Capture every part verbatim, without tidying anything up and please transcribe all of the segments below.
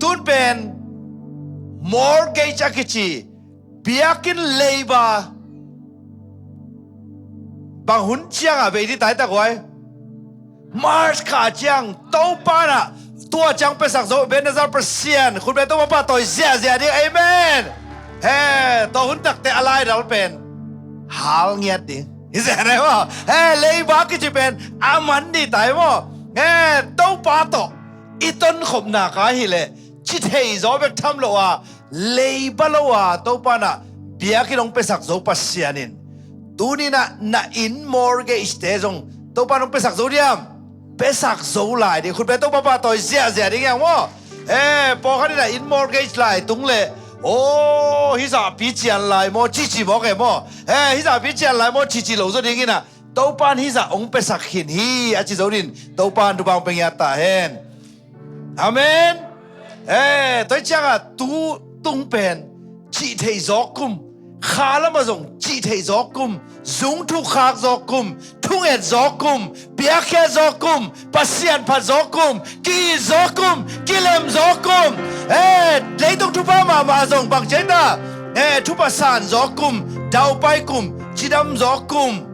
Tun pen mortgage a kici biakinn leiba bang hun ciangah bei ding tai tak huai. March kha ciang Topa in ah tua ciang piasak zo Ebenezer Pasian khutbet Topa pahtawi ziahziah ding. Amen. He, tua hun takte a laidal pen hal ngiat ding. Hi ziah dai maw. He, leiba kici pen a man ding tai maw. He, Topa tawh i tonkhopna ka hileh ci thei zaw bek tham lo a, leiba lo a Topa in ah biakinn hong piasak zo Pasian in tuni in ah na inn mortgage te zong Topa in hong piasak zo diam? Piasak zo lai ding. Khutbet Topa pahtawi ziahziah ding hiang maw. Eh, pawlkhat in ah inn mortgage lai tung leh, aw, hih zahpi cian lai maw cici mawk e maw. Eh, hih zahpi cian lai maw cici lo zaw ding in ah Topa in hih zah hong piasak khin hi a ci zo ding. Topa in thupha hong pia ngiat ta hen. Amen. Eh, tua hi ciangah tu tung pen cih theih zawk kum, kha lamah zong cih theih zawk kum, zung thukkhak zawk kum, thunget zawk kum, piakkhiat zawk kum, Pasian phat zawk kum, ki-it zawk kum, kilem zawk kum, eh, leitung thupha mahmah zong bang ci ta, eh, thupha san zawk kum, daupai kum, cidam zawk kum.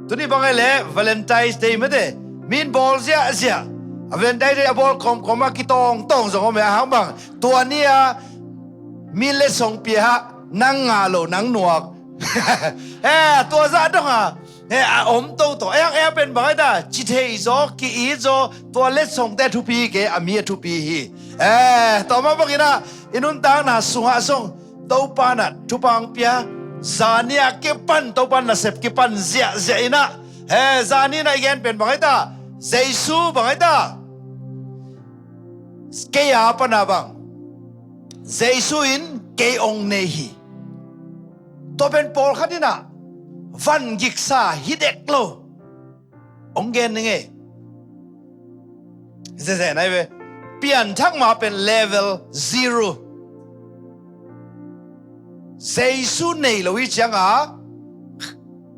Tuni bang ai leh Valentine's Day mete, min bawl ziahziah. A Valentine's Day a bawl kawmkawm a kitawngtawng zong om e, a hang bang tua ni a min letsong pia, nang ngah lo nang nuak. Eh, tua zah dong a, eh, a om toto. Eh, ang eh pen bang ai ta, ci thei zaw, ki-it zaw, tua letsongte thupi kei, a mi a thupi hi. Eh, tua mah bangin ah i nuntakna sungah zong Topa in ah thupha hong pia, zani a kipan Topa in nasep kipan ziahziah in ah. Eh, zani in ah i gen pen bang ai ta, Jesu bang ai ta, kei a pan a bang, Jesu in kei hong nei hi. Tua pen pawlkhat in ah van giksa hi dek lo hong gen ning e. Zeze nai ve. Pianthak ma pen level zero. Jesu nei lo hi ciangah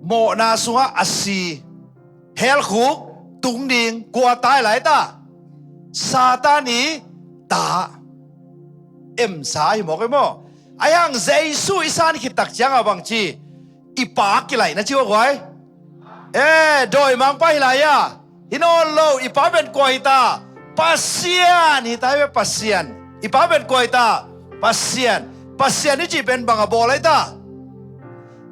mawhna sungah a si, hell khuk tung ding, kua tai lai ta? Satan i ta. Emsa hi mawk e maw. Ai hang Jesu i san khit tak ciangah bang ci, i pa kilaih na ci uh a guai. Eh, dawimangpa hi lai a, hi nawn lo, i pa pen kua hi ta? Pasian hi ta hi ve, Pasian. I pa pen kua hi ta? Pasian. Pasian i cih pen bang a bawl ai ta?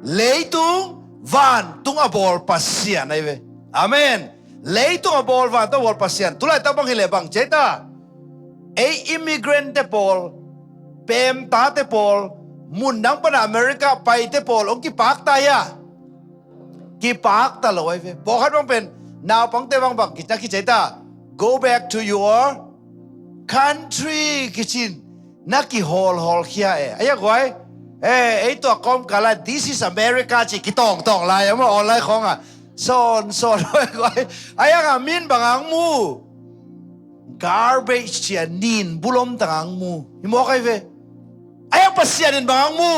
Leitung vantung a bawl Pasian ai ve. Amen. Leitung a bawl vantung a bawl Pasian. Tulaitak bang hileh bang ci ai ta? Ei immigrant te pawl, pemtate pawl, mun dang pana America paite pawl hong kipakta hia? Kipakta lo ai ve. Pawlkhat bang pen naupangte bang bang kici ai ta? Go back to your country kicin na kihawlhawl khia e. Ai a guai. Eh, ei tua kawmkal ah, this is America ci kitawngtawng lai a maw, online khawngah. Sawn sawn ai guai. Ai a ngah min bang ang mu? Garbage cia nin bulom tangah ang mu. Hi mawk ai ve. Ai a Pasian in bang ang mu?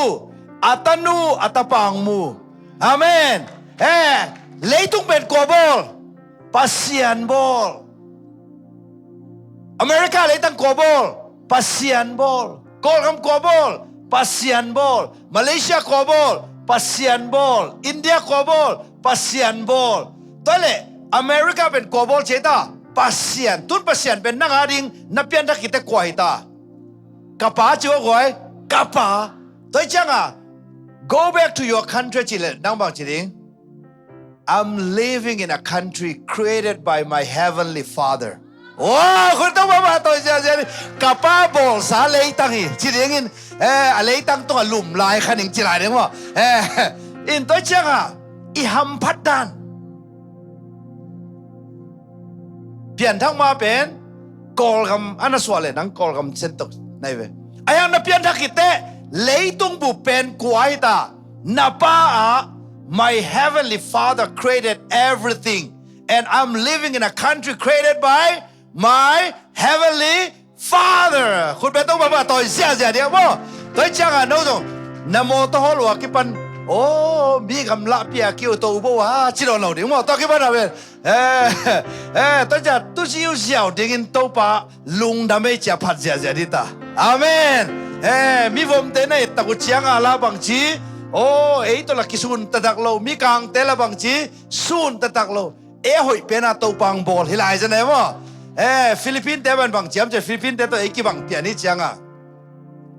A tanu a tapa ang mu. Amen. Eh, leitung pen kua bawl? Pasian bawl. America leitang kua bawl? Pasian bawl. Kawlgam kua bawl? Pasian bawl. Malaysia kua bawl? Pasian bawl. India kua bawl? Pasian bawl. Tua leh America pen kua bawl ci ai ta? Pasian. Tun Pasian pen nang a ding na pianthak khit teh kua hi ta? Ka pa ci uh a guai. Ka pa. Tua hi ciangah go back to your country ci leh nang bang ci ding? I'm living in a country created by my heavenly Father. Wow, khut tawh mama tawh ziazia ni. Ka pa bawlsa leitang hi ci dingin, eh, a leitang tungah lum lai kha ning ci lai ding maw. Eh, in tua ciangah i hamphat dan. Pianthak ma pen Kawlgam a na suah leh nang Kawlgam centre nai ve. Ai hang na pianthak khit teh leitung bup pen kua hi ta? Na pa ah, my heavenly Father created everything and I'm living in a country created by my heavenly Father. Khut beng tawh mama tawh ziazia dia maw. Tua hi ciangah no zong na mawtaw hawl uh a kipan Aw, mi gamlah piak uh to bo a, ci lo lo ding maw, tua kipan a pen. Eh, eh, tua ciang tu ziauziau dingin Topa lungdam ei ci a phat ziahziah ding ta. Amen. Eh, mivomte na et tak uh ciang a la bangci, aw, ei tawh la kisun taktak lo, mikangte la bangci, sun taktak lo. Ei a hoih pen a Topa hong bawl hi lai zen e maw. Eh, Philippine te pen bang ciam ci, Philippine te tawh ei kibang pian hi ciang a,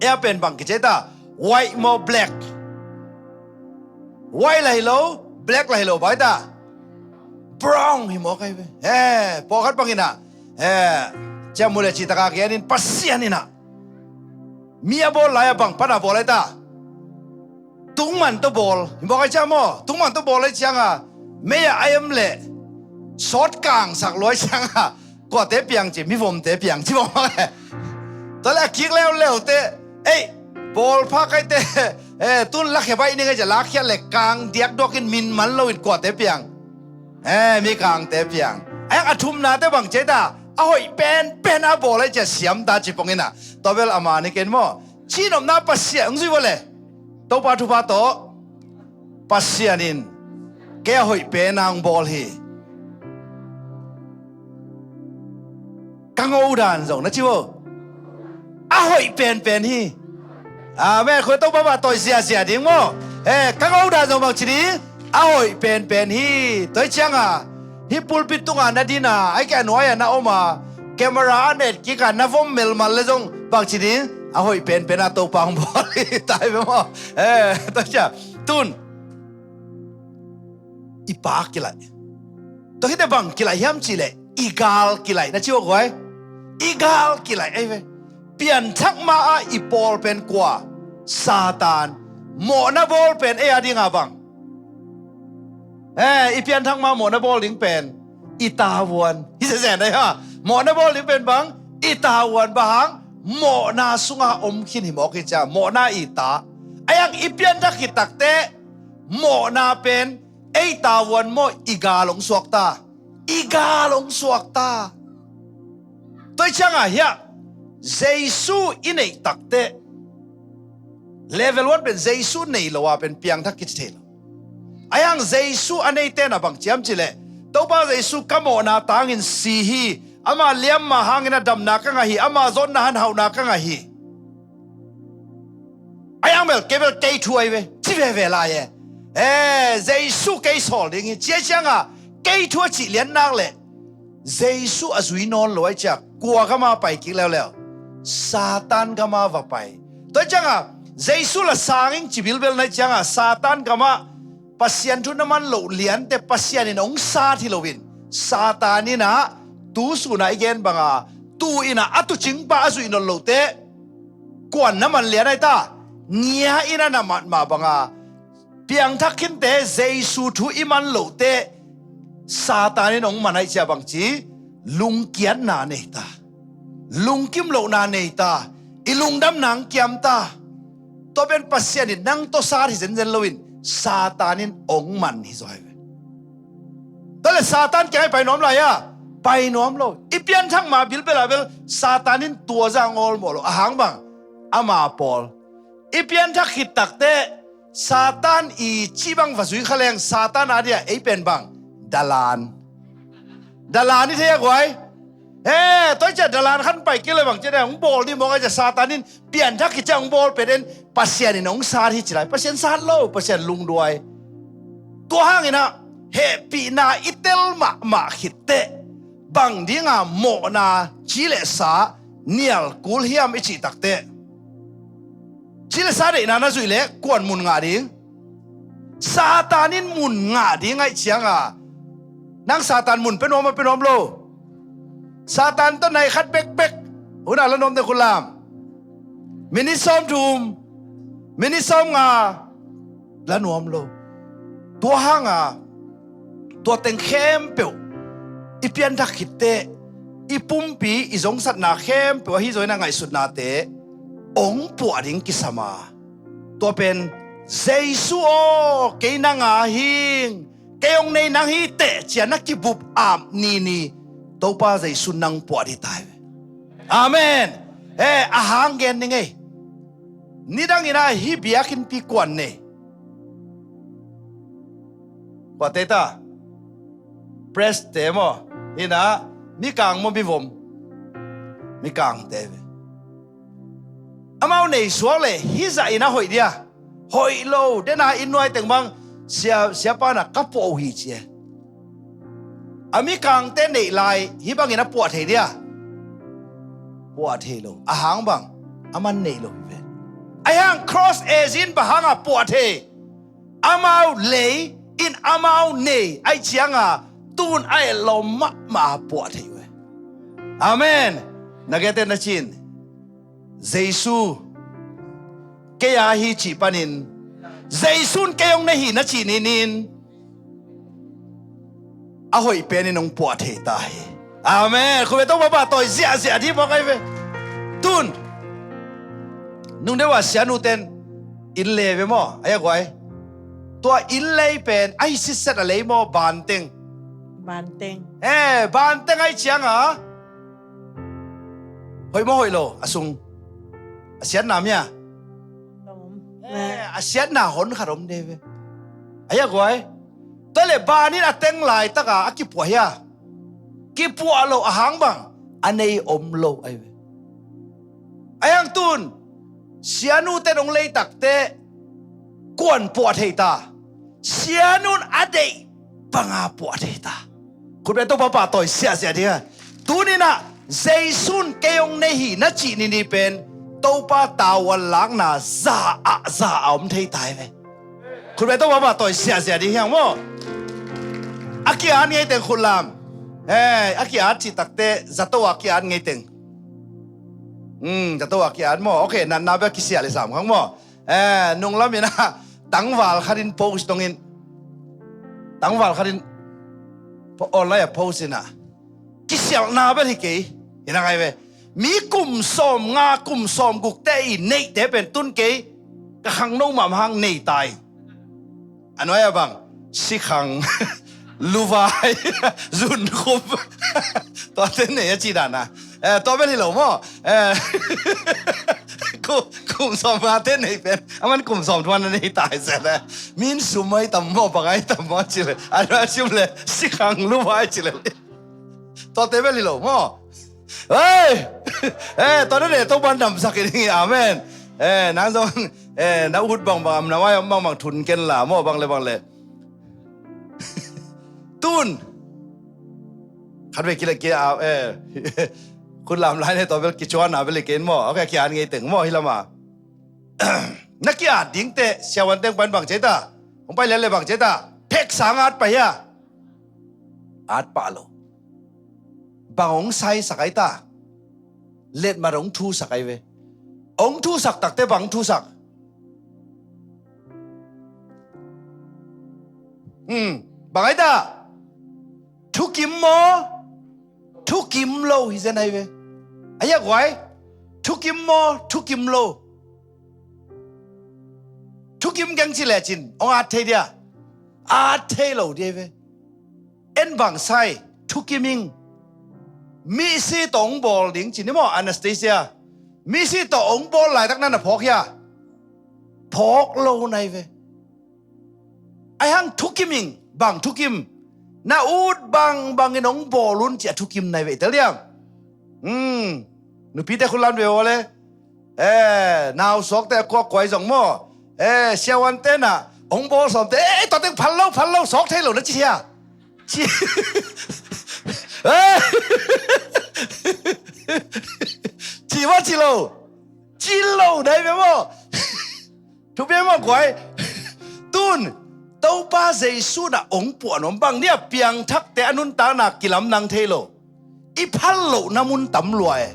ei a pen bang kici ta, white maw, black? White la hi lo, black la hi lo, bang hi ta, brown hi mawk ahi ve. Eh, pawlkhat bangin a, eh, ciang mu le cih tak a gen in, Pasian in a mi a bawl lai a bang pan a bawl ahi ta, tungman tawh bawl hi mawk ahi ciang maw, tungman tawh bawl ahi ciang a, mei a a em leh sawt kangsak lua ahi ciang a, kuate piang ci, mivomte piang ci bang mawk e. Tua leh a kik leuleu te, ei, bawl phak ahi te, eh, tun lakhia baih ning ahi ci a, lakhia leh kang diakduak in, min man lo in, kuate piang? Eh, mikangte piang. Ahi hang a thumnate bang ci ta, a hoih penpen a bawl ahi ci a siam ta ci pong in a. Tua bel a mani ken maw, ci nopna Pasian hong zui vo le, Topa thupha tawh, Pasian in kei a hoih pen a hong bawl hi. Ka ngo dan zong na ci vo, a hoih penpen hi. Amen. Khua Topa va tawi ziahziah ding maw. Eh, ka ngo dan zong bang ci ding, a hoih penpen hi. Tua hi ciang a, hih pulpit tung a na din a, ahih kei leh a nuai a na om a, camera a na et kik a na vom melmal leh zong bang ci ding, a hoih penpen a Topa hong bawl hi. Tai ve maw. Eh, tua hi ciang, tun i pa kilaih. Tua hi te bang kilaih hiam cih leh, i gal kilaih, na ci uh guai. I gal kilaih ahi ve. Pianthak ma a i pawl pen kua? Satan. Mawhna bawl pen ei a ding a bang? Eh, i pianthak ma mawhna bawl ding pen i tavuan hi zenzen ahi a. Mawhna bawl ding pen bang? I tavuan. Bang hang? Mawhna sung a om khin hi mawk hi ciang, mawhna i ta. Ahi hang i pianthak khit tak teh, mawhna pen ei tavuan maw, i gal hong suak ta. I gal hong suak ta. Tua hi ciang a hiah, Jesu i neih tak teh, level one pen Jesu nei lo a pen piangthak kici thei lo. Ahi hang Jesu a neite na bang ciam cih leh, Topa Jesu, ka mawhna tangin si hi, ama liamma hangin a damna ka ngah hi, ama zawtna hang hauhna ka ngah hi. Ahi hang bel, kei bel kei thu ahi ve, ci veve lai e. Eh, Jesu kei sawl ding hi, ci ahi ciang a, kei thu a cih lian nak leh, Jesu a zui nawn lo ahi ciang, kua gam a pai kik leuleu? Satan gam a va pai. Tua ahi ciang a, Jesu la sang ing ci bilbel na hih ciang a, Satan gam a Pasian thu na man loh lian teh Pasian in hong sat hi lo in, Satan in a, tu sun a i gen bang a, tu in a, a tuucing pa a zuih nawn loh teh, kua'n na man lian ahi ta? Ngia in a na man mah bang a, piangthak khin teh Jesu thu i man loh teh, Satan in hong man ahi ciang bang ci, lungkiatna nei ta, lungkim lohna nei ta, i lungdamna hong kiam ta. Tua pen Pasian in nang tawh sat hi zenzen lo in, Satan in hong man hi zaw hi ve. Tua leh Satan kiang i pai nuam lai a, pai nuam lo. I pianthak ma bilbel a bel Satan in tua zah hong awlmawh lo. A hang bang? Ama pawl. I pianthak khit tak teh, Satan i cih bang va zui kha leng, Satan a dia ei pen bang? Dalan. Dalan i thei a guai. He, tua hi ciang dalan khat pai kik leh bang ci a, hong bawl ding mawk ahi ciang, Satan in pianthak khit ciang hong bawl pen en, Pasian in hong sat hi ci lai. Pasian sat lo, Pasian lungduai. Tua hangin a, hehpihna i tel mahmah khit teh, bang ding a mawhna, ci leh sa nial kul hiam i cih tak teh, ci leh sa deihna na zuih leh kua'n mun ngah ding? Satan in mun ngah ding ahih ciang a, nang Satan mun pia nuam a, pia nuam lo? Satan tawh nai khat bekbek, hun a la nuam teh khut lam. Minit sawmthum, minit sawmnga, la nuam lo. Tua hang a, tua teng khempeuh i pianthak khit teh, i pumpi, i zongsatna khempeuh ahi zaw in a ngaihsutnate hong puah ding kisam a. Tua pen, Jesu aw, kei nang a hing, kei hong nei nang hi teh ci a na kibup ap nini, Topa Jesu nang puah ding ta hi ve. Amen. Eh, a hang gen ning ei. Nidang in a hih biakinnpi kua'n nei? Puahte ta. Press te maw? Hina, mikang maw mivom? Mikangte ve. Amau nei suak le hizah in a hoih dia? Hoih lo. Dena inn nuai teng bang sia, siapa na ka puah uh hi ci e. A mikangte neih lai hih bangin a puah thei dia? Puah thei lo. A hang bang? Aman neih lo hi ve. A hang cross as in bang hanga puah thei? Amau lei in amau nei ai cianga tun a etlawm mahmah puah thei uh e. Amen. Na gete na cin, Jesu, kei a hi cih panin, Jesu'n kei hong na hi na cih ninin a hoih penin hong puah thei ta hi. Amen. Khube to papa tawi ziahziah dih bawk ai ve. Tun nung deuh a sianu ten inn le ve maw? Ai a guai. Tua inn lei pen ai sitset a lei maw? Banteng. Banteng. Eh, banteng ai cianga hoih maw hoih lo a sung? A siatna mia? Eh, a siatna hon khat om de ve. Ai a guai. Tua le banin a teng laitaka a kipuah hia? Kipuah lo. A hang bang? A nei om lo ai ve. Ai hang tun sianu ten hong leitakte kuan puah thei ta? Sianu'n a deih banga puah thei ta. Khutbeng Topa pahtawi siahsiah ding a. Tuninah Jesu'n kei hong nei hi na cih nini pen Topa tavuan lakna za ah za a om thei tai ve. Khutbeng Topa pahtawi siahsiah ding hiang maw? A ki-at ngeiteng khutlam. Eh, a ki-at cih takte zato a ki-at ngeiteng. Hmm, zato a ki-at maw? Ok, natna bek kisiah le sam khang maw? Eh, nunglam inah tangval khatin post dongin, tangval khatin online a post inah kisialhna bel hi kei. Inah ngai ve. Mi kum sawm nga kum sawm gukte i neihte pen tun kei ka khangno mahmah hang nei tai. A nuai a bang sikhang, luvai, zunkhum. Tuate nei a ci dana. Eh, tua bel hi lo maw? Eh, ku, kum sawm ngate nei pen aman kum sawm thuan a nei tai se le. Min sum ai tam maw, bang ai tam maw ci le. A nuai a sum le sikhang, luvai ci le. Tuate bel hi lo maw? Hei! Eh, tuate nei Topa in damsak hi ding hi. Amen. Eh, nang zong, eh, na ut bangbang, am na mai om bangbang thun ken la maw, bang le bang le. Tun khat vei kila kia, eh, khutlam lai ne tua bel kicuana bel i ken maw? Ok, ki-at ngeiteng maw hih lama? Na ki-at dingte siavuan teng pan bang cei ta? Hong pai lele bang cei ta? Pheksa hong at pah hia? At pah lo. Bang hong saisak ai ta? Letmat hong thusak ai ve. Hong thusak takte bang hong thusak? Hmm, bang ai ta? Thukim maw? Thukim lo hi zen ai ve. Ai a guai. Thukim maw? Thukim lo. Thukim keng ci lecin hong at thei dia? At thei lo dia ve. En bang sai, thukim ing. Misi tawh hong bawl ding ci ni maw, anesthesia? Misi tawh hong bawl laitak na na phawk hia? Phawk lo nai ve. Ai hang thukim ing. Bang thukim? Na ut bangbangin hong bawl un ci a thukim nai ve i tel diam? Hmm. Nupite khutlam ve aw le. Eh, nau suakte a kuakkuai zong maw? Eh, siavuante na hong bawl sawmte, eh, tua teng phal lo, phal lo, sawk thei lo na ci hia? Ci, eh, ci maw ci lo? Ci lo dai ve maw? Thupi maw guai? Tun Topa Jesu na hong puah nuam bang nia, piangthakte a nuntakna kilamdang thei lo. I phal lohna mun tam lua e.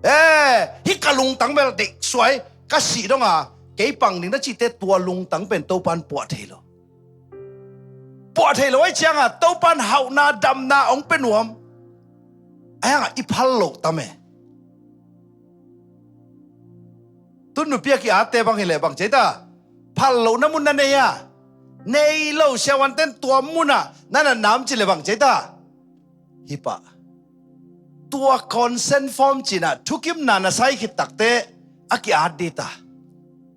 Eh, hih ka lungtang bel deih suai, ka sih donga kei pang ding na cihte tua lungtang pen Topan puah thei lo. Puah thei lo ai cianga Topan hauhna damna hong pe nuam. Ai hanga i phal loh tam e. Tun nupi a ki-atte bang hileh bang cei ta? Phal lohna mun na nei a? Nei lo, siavuanten tua munah na natna om cileh bang cei ta? Hi pah. Tua consent form cinah thukimna na sai khit takte a ki-at dita.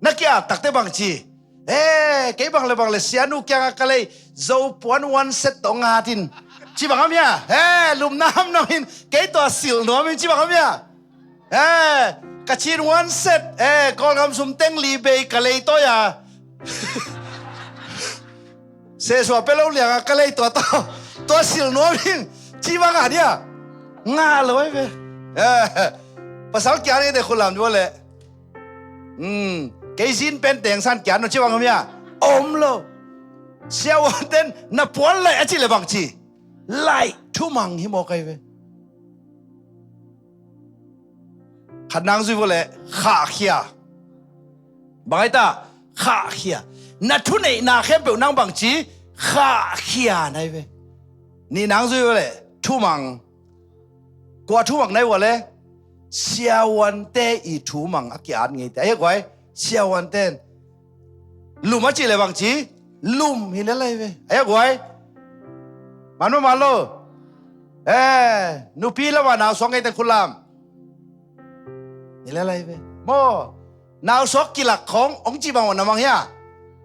Na ki-at takte bangci? He, kei bang le bang le sianu kiangah ka lei, Zopuan one set tawh ngat in, ci bang om hia? He, lum nam nong in, kei tua silh nuam in, ci bang om hia? He, ka Chin one set, he, Kawlgam sum teng li bei ka lei tawi a. Sehsuah pe lo liangah ka lei tua tawh, tua silh nuam in, ci bang a dia. Ngah lo ai ve. He, pasal kiang ngeite khut lam dua leh. Hmm, kei zin pen teng san kian no ci bang om hia? Om lo. Siavuanten na puan laih a ci le bang ci? Laih, thumang hi mawk ai ve. Khat nang zui vua leh khahkhia. Bang ai ta? Khahkhia. Na thuneihna khempeuh nang bang ci? Khahkhia nai ve. Nih nang zui vua leh thumang. Kua thumang nai vua leh? Siavuante i thumang a ki-at ngeite. Ai a guai, siavuanten lum a ci le bang ci? Lum hi le lai ve. Ai a guai. Man ma man lo. Eh, nupi lama nau suak ngeite khut lam. Hi le lai ve. Maw. Nau suak kilak khong ong ci bang na mang hia?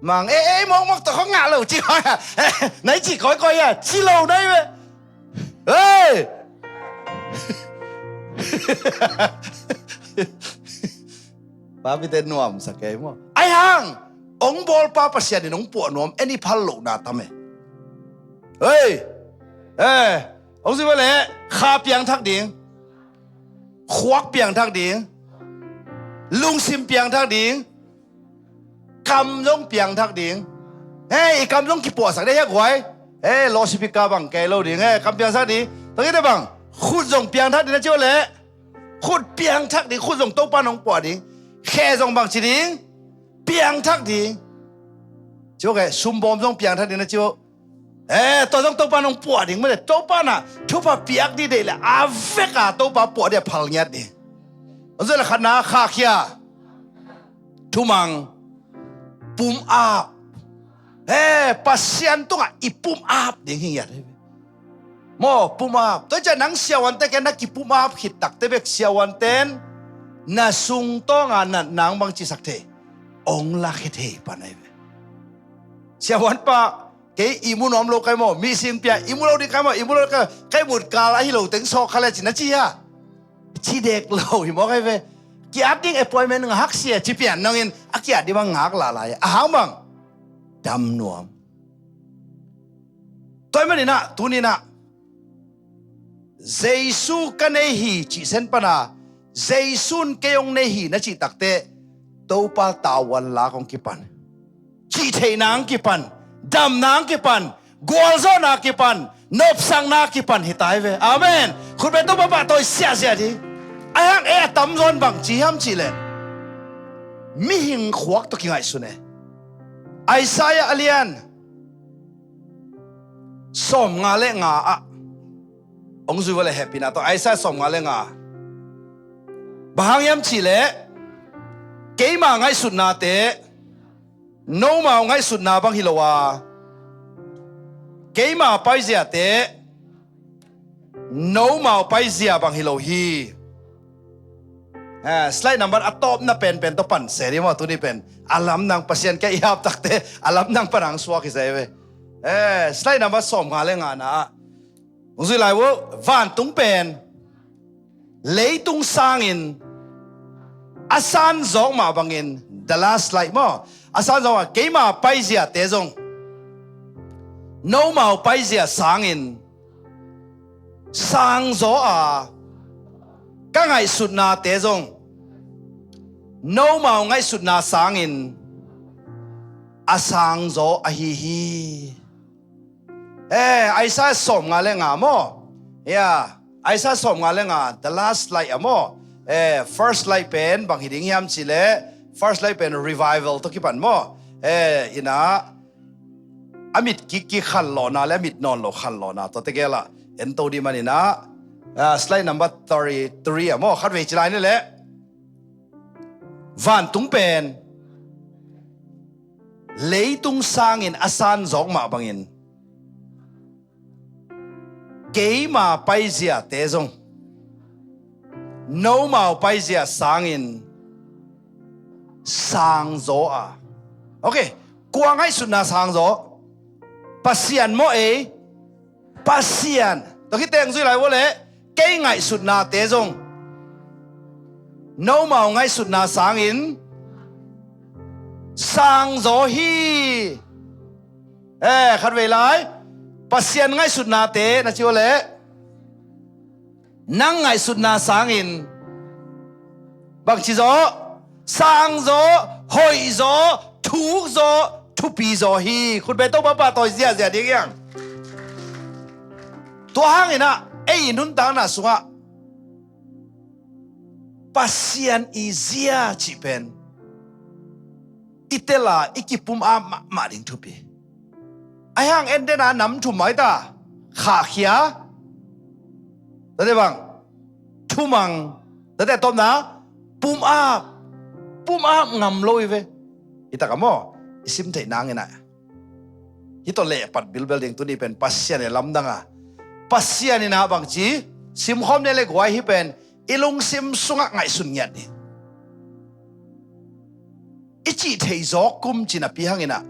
Mang, eh, eh, mawk mawk tawh khong ngah lo ci khong hia? Eh, nai ci kawikawi hia? Ci lo nai ve. Hei! Papite nuamsa kei maw? Ai hang, ong bawlpa Pasian in ong puah nuam en i phal lohna tam e. Hei! Eh, ong zui vua leh kha piangthak ding. Khuak piangthak ding. Lungsim piangthak ding. Kam zong piangthak ding. He, i kam zong kipuahsak ding hi a guai. He, loudspeaker bang kei lo ding. He, kam piangsak ding. Tua khit teh bang, khut zong piangthak ding na ci vua leh. Khut piangthak ding, khut zong Topa nong puah ding. Khe zong bang ci ding? Piangthak ding. Ci vua kei, sumbawm zong piangthak ding na ci vua. Eh, tua zong Topa nong puah ding mah le, Topa na thupha piak ding deih le, a vek a Topa puah ding a phal ngiat ding. Ong zui le khatna, khahkhia. Thumang. Pum ap. Eh, Pasian tungah i pum ap ding hi ngiat. Maw, pum ap. Tua ciang nang siavuante kiang na kipum ap khit takteh bek siavuanten na sungtawng a natna ong bang cisak thei? Ong lakhia thei pan ai ve. Siavuanpa, kei ihmu nuam lo kai maw, mihsing pia ihmu lo ding kai maw, ihmu lo ding kai, kai mut kal ahi lo teng sawk kha le ci na ci hia? Ci dek lo hi mawk ai ve. Ki-at ding appointment ngak sia ci pian nong in a ki-at ding bang ngak lahlai a hang bang dam nuam. Tua ahih manin ah tuni-in ah Jesu ka nei hi cih sen pan a, Jesu in kei hong nei hi na cih takteh Topa tavuan lak hong kipan, cihtheihna hong kipan, damna hong kipan, gualzawhna kipan, nopsakna kipan hi ta hi ve. Amen. Khutbeng Topa pahtawi siahsiah ding. Ahih hang ei a tamzaw in bang ci hiam cih leh mihing khuak tawh kingaihsun e. Isaiah a lian sawmnga le nga ah hong zui vua leh hehpihna tawh, Isaiah sawmnga le nga. Bang hang hiam cih leh keima ngaihsutnate nomau ngaihsutna bang hi lo a, keima paiziate nomau paizia bang hi lo hi. Eh, slide number a tawpna penpen tawh pan se dih maw, tuni pen a lamdang, Pasian kiang i ap takteh a lamdang pan hong suak hi se ve. Eh, slide number sawmnga le ngana ah hong zui lai uh. Vantung pen leitung sangin a sanzawk mah bangin, the last slide maw, a sanzawk mah, keima paiziate zong nomau paizia sangin sangzaw a, ka ngaihsutnate zong nomau ngaihsutna sangin a sangzaw ahi hi. Eh, Isaiah sawmnga le nga maw? Ya, Isaiah sawmnga le nga, the last slide ah maw? Eh, first slide pen bang hi ding hiam cih leh, first slide pen revival tawh kipan maw? Eh, in ah a mit kik kik khanlawhna le a mit nawn lo khanlawhna tawh tegel ah en to dih manin ah, ah, slide number thirty-three ah maw? Khatvei ci lai ni leh. Vantung pen leitung sangin a sanzawk mah bangin, keima paiziate zong nomau paizia sangin sangzaw a. Ok, Kua ngaihsutna sangzaw? Pasian maw ei? Pasian. Tua khit teng zui lai ua leh, kei ngaihsutnate zong nomau ngaihsutna sangin sangzaw hi. Eh, khatvei lai, Pasian ngaihsutnate na ci ua leh, nang ngaihsutna sangin bangci zaw? Sangzaw, hoihzaw, thukzaw, thupizaw hi. Khutbet Topa pahtawi ziahziah ding hiang. Tua hangin ah ei i nuntakna sungah Pasian i zia cih pen i tel a i kipum a mahmah ding thupi. Ahi hang en den a nam thum mah hi ta, khahkhia, tate bang, thumang, tate tawpna, pum ap, pum ap ngam lo hi ve. Hi tak a maw, i sim theih nang in ah, hih tawh lehpat bilbel ding tuni pen Pasian i lamdang a, Pasian in ah bangci, simkhawm ne le guai hi pen i lungsim sungah ngaihsun ngiat ding. I cih theih zawk kum cin a pi hangin ah,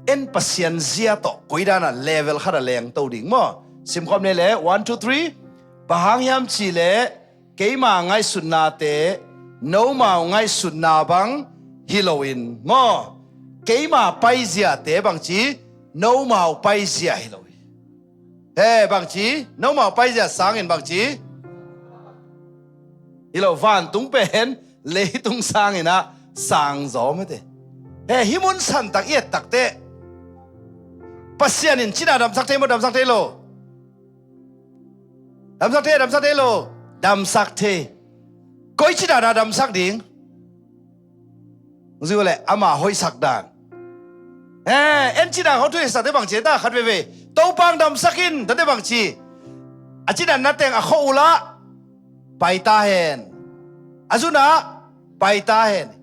en Pasian zia tawh koidan a level khat a lengto ding maw? Simkhawm ne le, one, two, three. Bang hang hiam cih leh keima ngaihsutnate nomau ngaihsutna bang hi loin maw? Keima paiziate bangci, nomau paizia hi lo hi. He, bangci, nomau paizia sangin bangci? Hi lo, vantung pen leitung sangin ah sangzaw mate. He, hih mun santak i et takteh Pasian in cina damsak thei maw, damsak thei lo? Damsak thei, damsak thei lo? Damsak thei. Koi cina na damsak ding? Zui leh ama hoihsak dan. Eh, en cina ho thuhilhsakte bangci ta khat veve. Topa hong damsak in, tate bangci? A cina na teng a khua ulah pai ta hen. A zunah pai ta hen.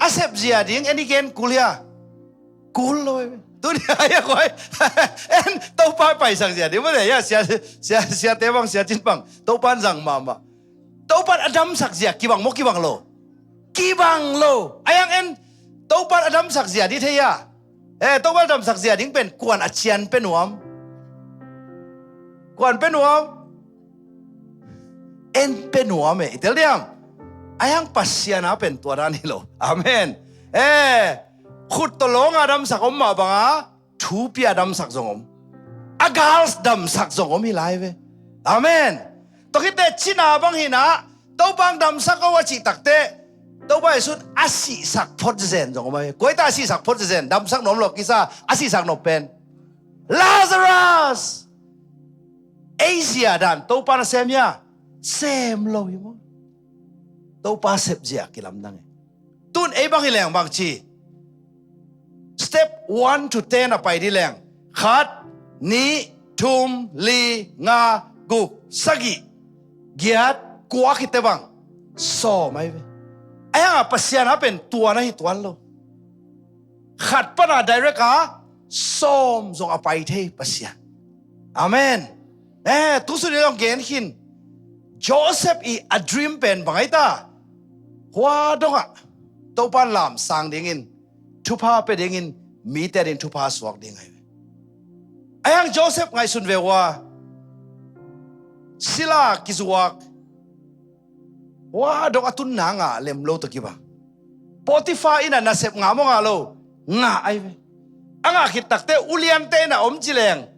A sepzia ding en i gen kul hia? Kul lo. Tuni a ia koi. En Topa paisak zia ding mate ia, sia, sia, siate bang, sia cin bang, Topa in zang mahmah. Topa in a damsak zia kibang maw, kibang lo? Kibang lo. Ahi hang en Topa in a damsak zia ding thei a? Eh, Topa in a damsak zia ding pen kuan a cian pe nuam? Kuan pe nuam? En pe nuam e, i tel diam? Ahi hang Pasian a pen tua dan hi lo. Amen. Eh, khut tawh lawng a damsak om mah banga, thupi a damsak zong om. A gal damsak zong om hi lai ve. Amen. Tua khit teh cina bang hi na, Topa hong damsak o a cih takteh, Topa Jesu in a sihsak phot zen zong om a hi. Koi ta a sihsak phot zen, damsak nuam lo kisa, a sihsak nop pen? Lazarus. Ei zia dan Topa in a sem hia? Sem lo hi maw? Topa sepzia kilamdang e. Tun ei bang hi leng bangci? Step one to ten a pai dih leng, khat, nih, thum, li, nga, guk, sagih, giat, kua khit teh bang? Sawm ahi ve. Ahi hang a Pasian a pen tua na hi tuan lo. Khat pan a direct a sawm zong a pai thei Pasian. Amen. Eh, tu sung in zong gen khin. Joseph i a dream pen bang ahi ta? Hua dongah Topa in lamsang dingin, thupha pia dingin, mite adingin thupha suak ding ahi ve. Ahi hang Joseph ngaihsun ve ua, sila kizuak, hua dong a tunna ngah lem lo tawh kibang. Potiphar inn ah nasep ngah maw, ngah lo? Ngah ahi ve. A ngah khit takteh uliante inn ah om ci leng,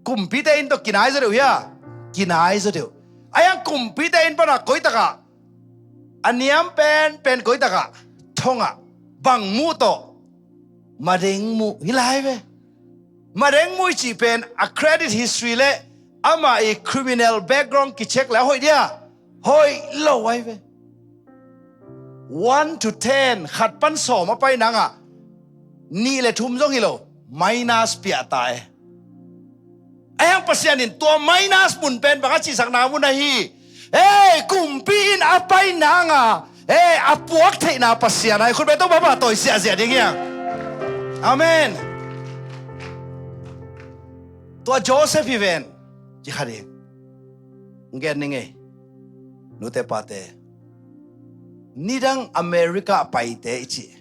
kumpite inn tawh kinai zaw deuh hia? Kinai zaw deuh. Ahi hang kumpite inn pan a koi takah a niam penpen koi takah, thongah bang muh tawh? Madeng muh hi lai ve. Madeng muh i cih pen a credit history le amah i criminal background kicheck le a hoih dia? Hoih lo ahi ve. One to ten, khat pan sawm a pai nangah nih le thum zong hi lo, minus piah ta e. Ahi hang Pasian in tua minus mun pen bang a cihsakna mun ahi? Ei, kumpi in a pai nanga, ei, a puak theihna Pasian ahi. Khut beng Topa pahtawi ziahziah ding hiang. Amen. Tua Joseph hi ven, ci kha ding. Ngen ning ei, nute pate. Nidang America a paite i cih,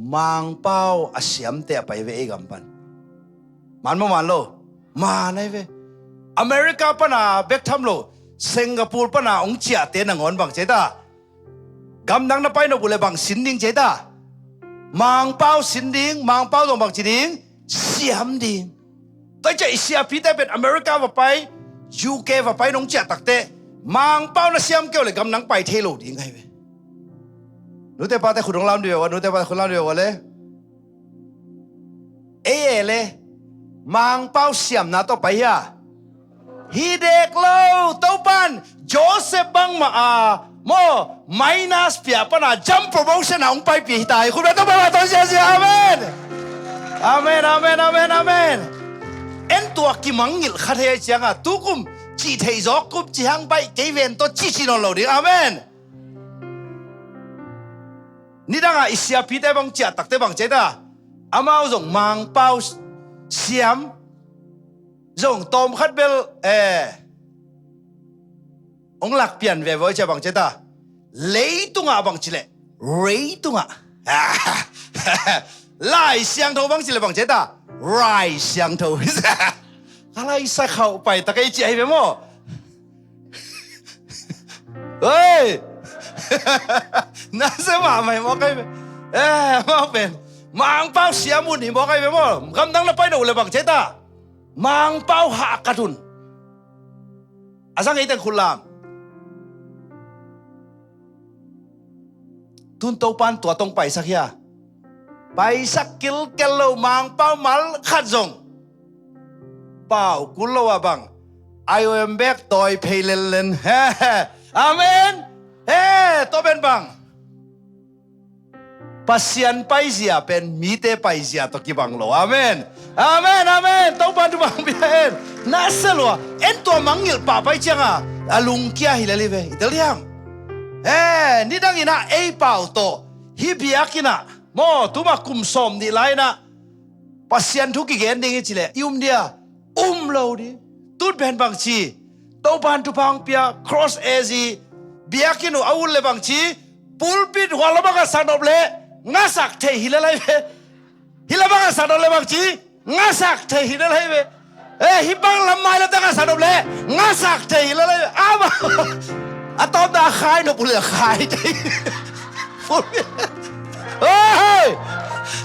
Mangpau a siamte a pai ve ei gam pan. Man maw man lo? Man ai ve. America pana bek tham lo, Singapore pana hong ciahte nangawn bang ci ai ta? Gamdang na pai nop uh leh bang sin ding ci ai ta? Mangpau sin ding. Mangpau zong bang ci ding? Siam ding. Tua ciah i siapite pen America va pai, U K va pai nong ciah takteh, Mangpau na siam kei uh leh gamdang pai thei lo ding ai ve. Nute pate khut hong lam dih ve ua, nute pate khut lam dih ve ua le. Ei e le, Mangpau siamna tawh pai hia? Hi dek lo. Topan Joseph bangmah a maw, minus pia pana jump promotion a hong paipih hi ta hi. Khut beng Topa mah tawh ziazia. Amen. Amen, amen, amen, amen. En tua kimangngilh kha thei ai cianga tukum cih theih zawk kum cih hang baih kei ven tawh cihcih nawn lo ding. Amen. Nidangah i siapite bang ciah takte bang ci ai ta? Amau zong Mangpau siam zong tawmkhat bel eh hong lakpian veve oi cia bang ci ai ta? Leitungah bang ci leh, leitungah Lai Siangtho bang ci leh bang ci ai ta? Rai Siangtho. Ka lai sa khauh pai ta kei ci ai ve maw? Oi. Na se mahmah hi maw kai ve? Eh, mau pen Mangpau siam un hi maw kai ve maw? Gamdang na pai nop uh leh bang ci ai ta? Mangpau hahkat un. A zang ei teng khut lam. Tun Topan tua tawh hong paisak hia? Paisak kilkel lo. Mangpau mal khat zong pau kul lo a bang, I O M bek tawi phei lenlen. Amen. He, tua pen bang Pasian paizia pen mite paizia tawh kibang lo. Amen. Amen, amen. Topa thupha pia hen. Na sia lua. En tua mangngilh pahpai cianga a lungkia hi lel hi ve. I tel diam? Eh, nidang inah ei pau tawh hih biakinn ah maw, tuma kum sawm nih lai inah Pasian thu kigen ding hi cileh i um dia? Um lo ding. Tun pen bangci, Topan thupha hong pia Cross A Z biakinn uh a ut le bangci, pulpit hual lamah ka sa nop leh ngasak thei hi le lai ve. Hih lamah ka sa nop leh bangci, ngasak thei hi le lai ve. Eh, hih bang lam mai lamah ka sa nop leh ngasak thei hi le lai ve. Ama a tawpna a khai nop uh leh a khai thei. Oi!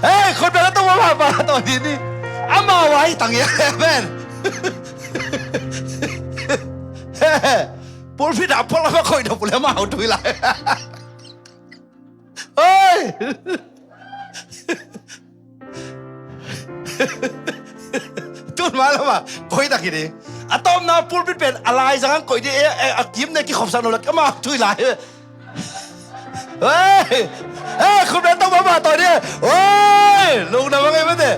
Hei, khut beng a tung mah mah tawh dih ni. Amau a hi tang ia, amen. Pulpit ah phual lamah koih nop uh leh amau tui lai. Oi! Tun mah lamah koih tak hi ding. A tawpna pulpit pen a laizang ang koih dih, eh, eh, a kim ne kikhopsak nop leh amau tui lai. Hei! Hei, khut beng a tung mah mah tawh dih. Oi! Lungdam a ngei mate.